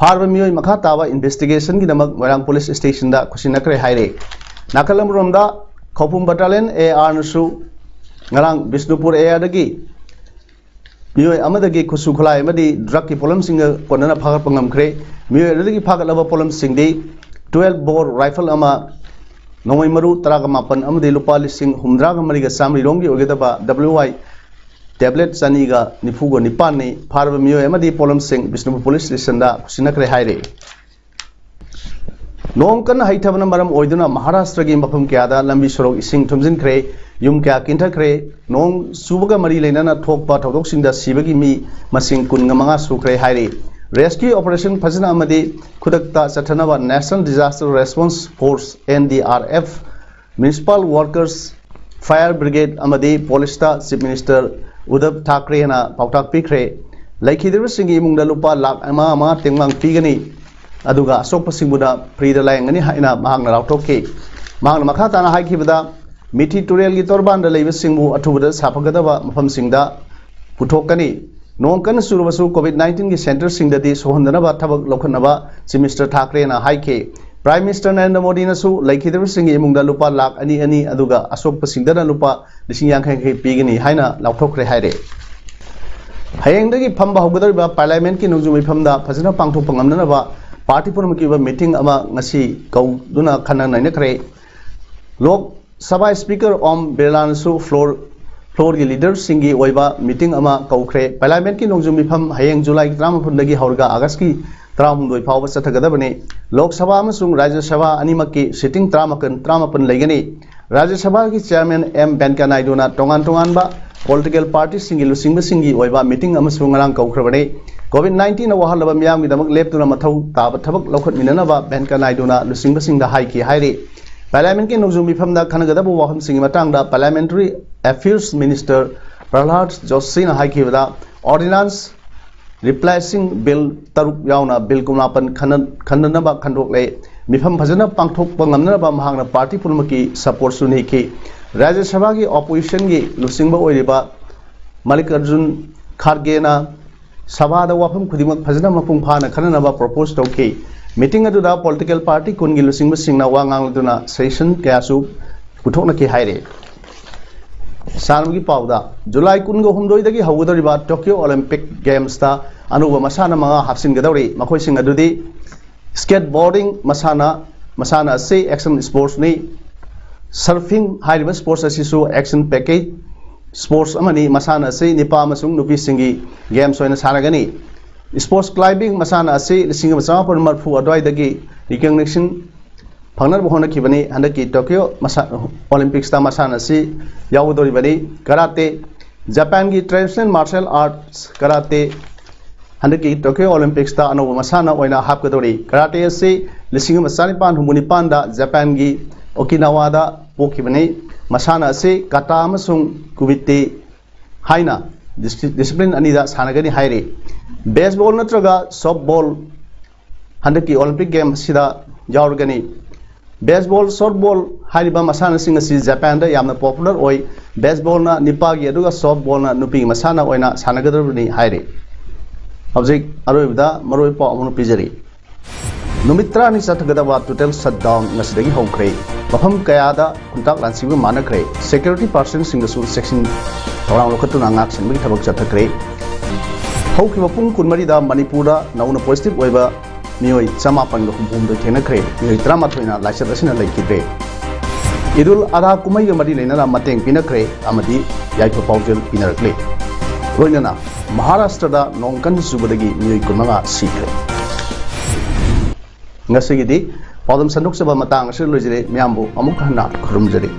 ꯐꯥꯔꯕ ꯃꯤꯑꯣꯏ ꯃꯈꯥ ꯇꯥꯕ ꯏꯟꯚꯦꯁꯇꯤꯒꯦꯁꯟꯒꯤꯗꯃꯛ ꯃꯣꯏꯔꯥꯡ ꯄꯨꯂꯤꯁ ꯁ꯭ꯇꯦꯁꯟꯗ ꯈꯨꯠꯁꯤꯟꯅꯈ꯭ꯔꯦ ꯍꯥꯏꯔꯦ꯫ ꯅꯥꯀꯜ ꯑꯃꯔꯣꯝꯗ ꯈꯧꯄꯨꯝ ꯕꯠꯇꯥꯂꯤꯌꯟ ꯑꯦ ꯑꯥꯔꯅꯁꯨ ꯉꯔꯥꯡ ꯕꯤꯁꯅꯨꯄꯨꯔ ꯑꯦ ꯑꯥꯔꯗꯒꯤ ꯃꯤꯑꯣꯏ ꯑꯃꯗꯒꯤ ꯈꯨꯠꯁꯨ ꯈꯨꯠꯂꯥꯏ ꯑꯃꯗꯤ ꯗ꯭ꯔꯒꯀꯤ ꯄꯣꯠꯂꯝꯁꯤꯡꯒ ꯀꯣꯟꯅꯅ ꯐꯥꯒꯠꯄ ꯉꯝꯈ꯭ꯔꯦ꯫ ꯃꯤꯑꯣꯏ ꯑꯗꯨꯗꯒꯤ ꯐꯥꯒꯠꯂꯕ ꯄꯣꯠꯂꯝꯁꯤꯡꯗꯤ ꯇꯨꯋꯦꯜꯐ ꯕꯣꯔ ꯔꯥꯏꯐꯜ ꯑꯃ, ꯅꯣꯡꯃꯩ ꯃꯔꯨ ꯇꯔꯥꯒ ꯃꯥꯄꯟ ꯑꯃꯗꯤ ꯂꯨꯄꯥ ꯂꯤꯁꯤꯡ ꯍꯨꯝꯗ꯭ꯔꯥꯒ ꯃꯔꯤꯒ ꯆꯥꯃꯔꯤꯔꯣꯝꯒꯤ ꯑꯣꯏꯒꯗꯕ ꯗꯕ꯭ꯂꯤꯎ ꯑꯥꯏ ꯇꯦꯕ꯭ꯂꯦꯠ ꯆꯅꯤꯒ ꯅꯤꯐꯨꯒ ꯅꯤꯄꯥꯟꯅꯤ꯫ ꯐꯥꯔꯕ ꯃꯤꯑꯣꯏ ꯑꯃꯗꯤ ꯄꯣꯠꯂꯝꯁꯤꯡ ꯕꯤꯁꯅꯨꯄꯨꯔ ꯄꯨꯂꯤꯁ ꯁ꯭ꯇꯦꯁꯟꯗ ꯄꯨꯁꯤꯟꯅꯈ꯭ꯔꯦ ꯍꯥꯏꯔꯤ꯫ ꯅꯣꯡ ꯀꯟꯅ ꯍꯩꯊꯕꯅ ꯃꯔꯝ ꯑꯣꯏꯗꯨꯅ ꯃꯍꯥꯔꯥꯁꯇ꯭ꯔꯒꯤ ꯃꯐꯝ ꯀꯌꯥꯗ ꯂꯝꯕꯤ ꯁꯣꯔꯣꯛ ꯏꯁꯤꯡ ꯊꯨꯝꯖꯤꯟꯈ꯭ꯔꯦ, ꯌꯨꯝ ꯀꯌꯥ ꯀꯤꯟꯊꯈ꯭ꯔꯦ꯫ ꯅꯣꯡ ꯆꯨꯕꯒ ꯃꯔꯤ ꯂꯩꯅꯅ ꯊꯣꯛꯄ ꯊꯧꯗꯣꯛꯁꯤꯡꯗ ꯁꯤꯕꯒꯤ ꯃꯤ ꯃꯁꯤꯡ ꯀꯨꯟꯒ ꯃꯉꯥ ꯁꯨꯈ꯭ꯔꯦ ꯍꯥꯏꯔꯤ꯫ ꯔꯦꯁꯀ꯭ꯌꯨ ꯑꯣꯄꯔꯦꯁꯟ ꯐꯖꯅ ꯑꯃꯗꯤ ꯈꯨꯗꯛꯇ ꯆꯠꯊꯅꯕ National Disaster Response Force, N D R F, municipal workers, Fire brigade ꯑꯃꯗꯤ ꯄꯨꯂꯤꯁꯇ ꯆꯤꯐ ꯃꯤꯅꯤꯁꯇꯔ ꯎꯗꯕ ꯊꯥꯀ꯭ꯔꯦꯅ ꯄꯥꯎꯇꯥꯛ ꯄꯤꯈ꯭ꯔꯦ꯫ ꯂꯩꯈꯤꯗ꯭ꯔꯕꯁꯤꯡꯒꯤ ꯏꯃꯨꯡꯗ ꯂꯨꯄꯥ ꯂꯥꯈ ꯑꯃ ꯑꯃ ꯇꯦꯡꯕꯥꯡ ꯄꯤꯒꯅꯤ, ꯑꯗꯨꯒ ꯑꯁꯣꯛꯄꯁꯤꯡꯕꯨꯅ ꯐ꯭ꯔꯤꯗ ꯂꯥꯌꯦꯡꯒꯅꯤ ꯍꯥꯏꯅ ꯃꯍꯥꯛꯅ ꯂꯥꯎꯊꯣꯛꯈꯤ꯫ ꯃꯍꯥꯛꯅ ꯃꯈꯥ ꯇꯥꯅ ꯍꯥꯏꯈꯤꯕꯗ, ꯃꯤꯊꯤ ꯇꯨꯔꯦꯜꯒꯤ ꯇꯣꯔꯕꯥꯟꯗ ꯂꯩꯕꯁꯤꯡꯕꯨ ꯑꯊꯨꯕꯗ ꯁꯥꯐꯒꯗꯕ ꯃꯐꯝꯁꯤꯡꯗ ꯄꯨꯊꯣꯛꯀꯅꯤ꯫ ꯅꯣꯡ ꯀꯟꯅ ꯆꯨꯔꯕꯁꯨ ꯀꯣꯚꯤꯗ ꯅꯥꯏꯟꯇꯤꯟꯒꯤ ꯁꯦꯟꯇꯔꯁꯤꯡꯗꯗꯤ ꯁꯣꯛꯍꯟꯗꯅꯕ ꯊꯕꯛ ꯂꯧꯈꯠꯅꯕ ꯆꯤꯐ ꯃꯤꯅꯤꯁꯇꯔ ꯊꯥꯀ꯭ꯔꯦꯅ ꯍꯥꯏꯈꯤ꯫ ꯄ꯭ꯔꯥꯏꯝ ꯃꯤꯅꯤꯁꯇꯔ ꯅꯔꯦꯟꯗ꯭ꯔ ꯃꯣꯗꯤꯅꯁꯨ ꯂꯩꯈꯤꯗꯕꯁꯤꯡꯒꯤ ꯏꯃꯨꯡꯗ ꯂꯨꯄꯥ ꯂꯥꯈ ꯑꯅꯤ ꯑꯅꯤ, ꯑꯗꯨꯒ ꯑꯁꯣꯛꯄꯁꯤꯡꯗꯅ ꯂꯨꯄꯥ ꯂꯤꯁꯤꯡ ꯌꯥꯡꯈꯩ ꯌꯥꯡꯈꯩ ꯄꯤꯒꯅꯤ ꯍꯥꯏꯅ ꯂꯥꯎꯊꯣꯛꯈ꯭ꯔꯦ ꯍꯥꯏꯔꯦ꯫ ꯍꯌꯦꯡꯗꯒꯤ ꯐꯝꯕ ꯍꯧꯒꯗꯧꯔꯤꯕ ꯄꯥꯔꯂꯤꯌꯥꯃꯦꯟꯠꯀꯤ ꯅꯣꯡꯖꯨ ꯃꯤꯐꯝꯗ ꯐꯖꯅ ꯄꯥꯡꯊꯣꯛꯄ ꯉꯝꯅꯅꯕ ꯄꯥꯔꯇꯤ ꯄꯨꯝꯅꯃꯛꯀꯤ ꯑꯣꯏꯕ ꯃꯤꯇꯤꯡ ꯑꯃ ꯉꯁꯤ ꯀꯧꯗꯨꯅ ꯈꯟꯅ ꯅꯩꯅꯈ꯭ꯔꯦ꯫ ꯂꯣꯛ ꯁꯚꯥ ꯁ꯭ꯄꯤꯀꯔ ꯑꯣꯝ ꯕꯤꯔꯂꯥꯅꯁꯨ ꯐ꯭ꯂꯣꯔ, ꯐ꯭ꯂꯣꯔꯒꯤ ꯂꯤꯗꯔꯁꯤꯡꯒꯤ ꯑꯣꯏꯕ ꯃꯤꯇꯤꯡ ꯑꯃ ꯀꯧꯈ꯭ꯔꯦ꯫ ꯄꯥꯔꯂꯤꯌꯥꯃꯦꯟꯠꯀꯤ ꯅꯣꯡꯖꯨ ꯃꯤꯐꯝ ꯍꯌꯦꯡ ꯖꯨꯂꯥꯏ ꯇꯔꯥꯃꯥꯄꯟꯗꯒꯤ ꯍꯧꯔꯒ ꯑꯥꯒꯁꯀꯤ ꯇꯔꯥꯍꯨꯝꯗꯣꯏ ꯐꯥꯎꯕ ꯆꯠꯊꯒꯗꯕꯅꯤ꯫ ꯂꯣꯛ ꯁꯚꯥ ꯑꯃꯁꯨꯡ ꯔꯥꯖ꯭ꯌ ꯁꯚꯥ ꯑꯅꯤꯃꯛꯀꯤ ꯁꯤꯇꯤꯡ ꯇꯔꯥꯃꯥꯄꯟ, ꯇꯔꯥꯃꯥꯄꯟ ꯂꯩꯒꯅꯤ꯫ ꯔꯥꯖ꯭ꯌ ꯁꯚꯥꯒꯤ ꯆꯤꯌꯥꯔꯃꯦꯟ ꯑꯦꯝ ꯚꯦꯡꯀꯌꯥ ꯅꯥꯏꯗꯨꯅ ꯇꯣꯉꯥꯟ ꯇꯣꯉꯥꯟꯕ ꯄꯣꯂꯤꯇꯤꯀꯦꯜ ꯄꯥꯔꯇꯤꯁꯤꯡꯒꯤ ꯂꯨꯆꯤꯡꯕꯁꯤꯡꯒꯤ ꯑꯣꯏꯕ ꯃꯤꯇꯤꯡ ꯑꯃꯁꯨ ꯉꯔꯥꯡ ꯀꯧꯈ꯭ꯔꯕꯅꯤ꯫ ꯀꯣꯚꯤꯗ ꯅꯥꯏꯟꯇꯤꯟꯅ ꯋꯥꯍꯜꯂꯕ ꯃꯤꯌꯥꯝꯒꯤꯗꯃꯛ ꯂꯦꯞꯇꯨꯅ ꯃꯊꯧ ꯇꯥꯕ ꯊꯕꯛ ꯂꯧꯈꯠꯃꯤꯟꯅꯅꯕ ꯚꯦꯡꯀꯌꯥ ꯅꯥꯏꯗꯨꯅ ꯂꯨꯆꯤꯡꯕꯁꯤꯡꯗ ꯍꯥꯏꯈꯤ ꯍꯥꯏꯔꯤ꯫ ꯄꯥꯔꯂꯤꯌꯥꯃꯦꯟꯠꯀꯤ ꯅꯣꯡꯖꯨ ꯃꯤꯐꯝꯗ ꯈꯟꯅꯒꯗꯕ ꯋꯥꯐꯝꯁꯤꯡꯒꯤ ꯃꯇꯥꯡꯗ ꯄꯥꯔꯂꯤꯌꯥꯃꯦꯟꯇꯔꯤ ꯑꯦꯐꯤꯌꯔꯁ ꯃꯤꯅꯤꯁꯇꯔ ꯄ꯭ꯔꯍꯂꯥꯗ ꯖꯣꯁꯤꯅ ꯍꯥꯏꯈꯤꯕꯗ, ꯑꯣꯔꯗꯤꯅꯥꯟꯁ replacing bill ꯇꯔꯨꯛ ꯌꯥꯎꯅ bill ꯀꯨꯟꯃꯥꯄꯟ ꯈꯟꯅ-, ꯈꯟꯅꯅꯕ ꯈꯟꯗꯣꯛꯂꯦ꯫ ꯃꯤꯐꯝ ꯐꯖꯅ ꯄꯥꯡꯊꯣꯛꯄ ꯉꯝꯅꯅꯕ ꯃꯍꯥꯛꯅ party ꯄꯨꯝꯅꯃꯛꯀꯤ supportꯁꯨ ꯅꯤꯈꯤ꯫ ꯔꯥꯖ꯭ꯌ ꯁꯚꯥꯒꯤ oppositionꯒꯤ ꯂꯨꯆꯤꯡꯕ ꯑꯣꯏꯔꯤꯕ ꯃꯜꯂꯤꯀꯥꯔꯖꯨꯟ ꯈꯥꯔꯒꯦꯅ ꯁꯚꯥꯗ ꯋꯥꯐꯝ ꯈꯨꯗꯤꯡꯃꯛ ꯐꯖꯅ ꯃꯄꯨꯡ ꯐꯥꯅ ꯈꯟꯅꯅꯕ propose ꯇꯧꯈꯤ꯫ Meeting ꯑꯗꯨꯗ political party ꯀꯨꯟꯒꯤ ꯂꯨꯆꯤꯡꯕꯁꯤꯡꯅ ꯋꯥ ꯉꯥꯡꯂꯗꯨꯅ suggestion ꯀꯌꯥꯁꯨ ꯄꯨꯊꯣꯛꯅꯈꯤ ꯍꯥꯏꯔꯤ꯫ ꯁꯥꯟꯅꯕꯒꯤ ꯄꯥꯎꯗ, ꯖꯨꯂꯥꯏ ꯀꯨꯟꯒ ꯍꯨꯝꯗꯣꯏꯗꯒꯤ ꯍꯧꯒꯗꯧꯔꯤꯕ Tokyo Olympic Gamesꯇ ꯑꯅꯧꯕ ꯃꯁꯥꯟꯅ ꯃꯉꯥ ꯍꯥꯞꯆꯤꯟꯒꯗꯧꯔꯤ꯫ ꯃꯈꯣꯏꯁꯤꯡ ꯑꯗꯨꯗꯤ skateboarding ꯃꯁꯥꯟꯅ, ꯃꯁꯥꯟꯅ ꯑꯁꯤ action sportsꯅꯤ꯫ Surfing ꯍꯥꯏꯔꯤꯕ sports ꯑꯁꯤꯁꯨ action packed sports ꯑꯃꯅꯤ꯫ ꯃꯁꯥꯟꯅ ꯑꯁꯤ ꯅꯨꯄꯥ ꯑꯃꯁꯨꯡ ꯅꯨꯄꯤꯁꯤꯡꯒꯤ games ꯑꯣꯏꯅ ꯁꯥꯟꯅꯒꯅꯤ꯫ Sports climbing ꯃꯁꯥꯟꯅ ꯑꯁꯤ ꯂꯤꯁꯤꯡ ꯑꯃ ꯆꯃꯥꯄꯟ ꯃꯔꯤꯐꯨ ꯑꯗꯨꯋꯥꯏꯗꯒꯤ recognition ꯐꯪꯅꯕ ꯍꯣꯠꯅꯈꯤꯕꯅꯤ꯫ ꯍꯟꯗꯛꯀꯤ Tokyo ꯃꯁꯥ-, Olympicsꯇ ꯃꯁꯥꯟꯅ ꯑꯁꯤ ꯌꯥꯎꯒꯗꯧꯔꯤꯕꯅꯤ꯫ Karate, ꯖꯄꯥꯟꯒꯤ traditional martial arts karate ꯍꯟꯗꯛꯀꯤ Tokyo Olympicsꯇ ꯑꯅꯧꯕ ꯃꯁꯥꯟꯅ ꯑꯣꯏꯅ ꯍꯥꯞꯀꯗꯧꯔꯤ꯫ Karate ꯑꯁꯤ ꯂꯤꯁꯤꯡ ꯑꯃ ꯆꯥꯅꯤꯄꯥꯟ ꯍꯨꯝꯐꯨ ꯅꯤꯄꯥꯟꯗ ꯖꯄꯥꯟꯒꯤ Okinawaꯗ ꯄꯣꯛꯈꯤꯕꯅꯤ꯫ ꯃꯁꯥꯟꯅ ꯑꯁꯤ kata ꯑꯃꯁꯨꯡ kumite ꯍꯥꯏꯅ dis-, discipline ꯑꯅꯤꯗ ꯁꯥꯟꯅꯒꯅꯤ ꯍꯥꯏꯔꯤ꯫ Baseball ꯅꯠꯇ꯭ꯔꯒ softball ꯍꯟꯗꯛꯀꯤ Olympic Game ꯑꯁꯤꯗ ꯌꯥꯎꯔꯒꯅꯤ꯫ Baseball, softball ꯍꯥꯏꯔꯤꯕ ꯃꯁꯥꯟꯅꯁꯤꯡ ꯑꯁꯤ ꯖꯄꯥꯟꯗ ꯌꯥꯝꯅ popular ꯑꯣꯏ꯫ Baseballꯅ ꯅꯨꯄꯥꯒꯤ ꯑꯗꯨꯒ softballꯅ ꯅꯨꯄꯤꯒꯤ ꯃꯁꯥꯟꯅ ꯑꯣꯏꯅ ꯁꯥꯟꯅꯒꯗꯧꯔꯤꯕꯅꯤ ꯍꯥꯏꯔꯤ꯫ ꯍꯧꯖꯤꯛ ꯑꯔꯣꯏꯕꯗ ꯃꯔꯨꯑꯣꯏꯕ ꯄꯥꯎ ꯑꯃ ꯄꯤꯖꯔꯤ꯫ ꯅꯨꯃꯤꯠ ꯇꯔꯥꯅꯤ ꯆꯠꯊꯒꯗꯕ total shutdown ꯉꯁꯤꯗꯒꯤ ꯍꯧꯈ꯭ꯔꯦ꯫ ꯃꯐꯝ ꯀꯌꯥꯗ ꯈꯨꯟꯇꯥꯛ ꯂꯥꯟꯁꯤꯟꯕ ꯃꯥꯟꯅꯈ꯭ꯔꯦ꯫ Security personꯁꯤꯡꯗꯁꯨ ꯆꯦꯛꯁꯤꯟ ꯊꯧꯔꯥꯡ ꯂꯧꯈꯠꯇꯨꯅ ꯉꯥꯛ ꯁꯦꯟꯕꯒꯤ ꯊꯕꯛ ꯆꯠꯊꯈ꯭ꯔꯦ꯫ ꯍꯧꯈꯤꯕ ꯄꯨꯡ ꯀꯨꯟꯃꯔꯤꯗ ꯃꯅꯤꯄꯨꯔꯗ ꯅꯧꯅ positive ꯑꯣꯏꯕ ꯃꯤꯑꯣꯏ ꯆꯃꯥꯄꯟꯒ ꯍꯨꯝꯐꯨꯍꯨꯝꯗꯣꯏ ꯊꯦꯡꯅꯈ꯭ꯔꯦ꯫ ꯃꯤꯑꯣꯏ ꯇꯔꯥꯃꯥꯊꯣꯏꯅ ꯂꯥꯏꯆꯠ ꯑꯁꯤꯅ ꯂꯩꯈꯤꯗ꯭ꯔꯦ꯫ ꯏꯗꯨꯜ ꯑꯗꯥ ꯀꯨꯝꯍꯩꯒ ꯃꯔꯤ ꯂꯩꯅꯅ ꯃꯇꯦꯡ ꯄꯤꯅꯈ꯭ꯔꯦ ꯑꯃꯗꯤ ꯌꯥꯏꯐ ꯄꯥꯎꯖꯦꯜ ꯄꯤꯅꯔꯛꯂꯦ꯫ ꯂꯣꯏꯅꯅ ꯃꯍꯥꯔꯥꯁꯇ꯭ꯔꯗ ꯅꯣꯡ ꯀꯟꯅ ꯆꯨꯕꯗꯒꯤ ꯃꯤꯑꯣꯏ ꯀꯨꯟꯃꯉꯥ ꯁꯤꯈ꯭ꯔꯦ꯫ ꯉꯁꯤꯒꯤꯗꯤ ꯄꯥꯎꯗꯝ ꯁꯟꯗꯣꯛꯆꯕ ꯃꯇꯥꯡ ꯑꯁꯤꯗ ꯂꯣꯏꯖꯔꯦ꯫ ꯃꯌꯥꯝꯕꯨ ꯑꯃꯨꯛ ꯍꯟꯅ ꯈꯨꯔꯨꯝꯖꯔꯤ꯫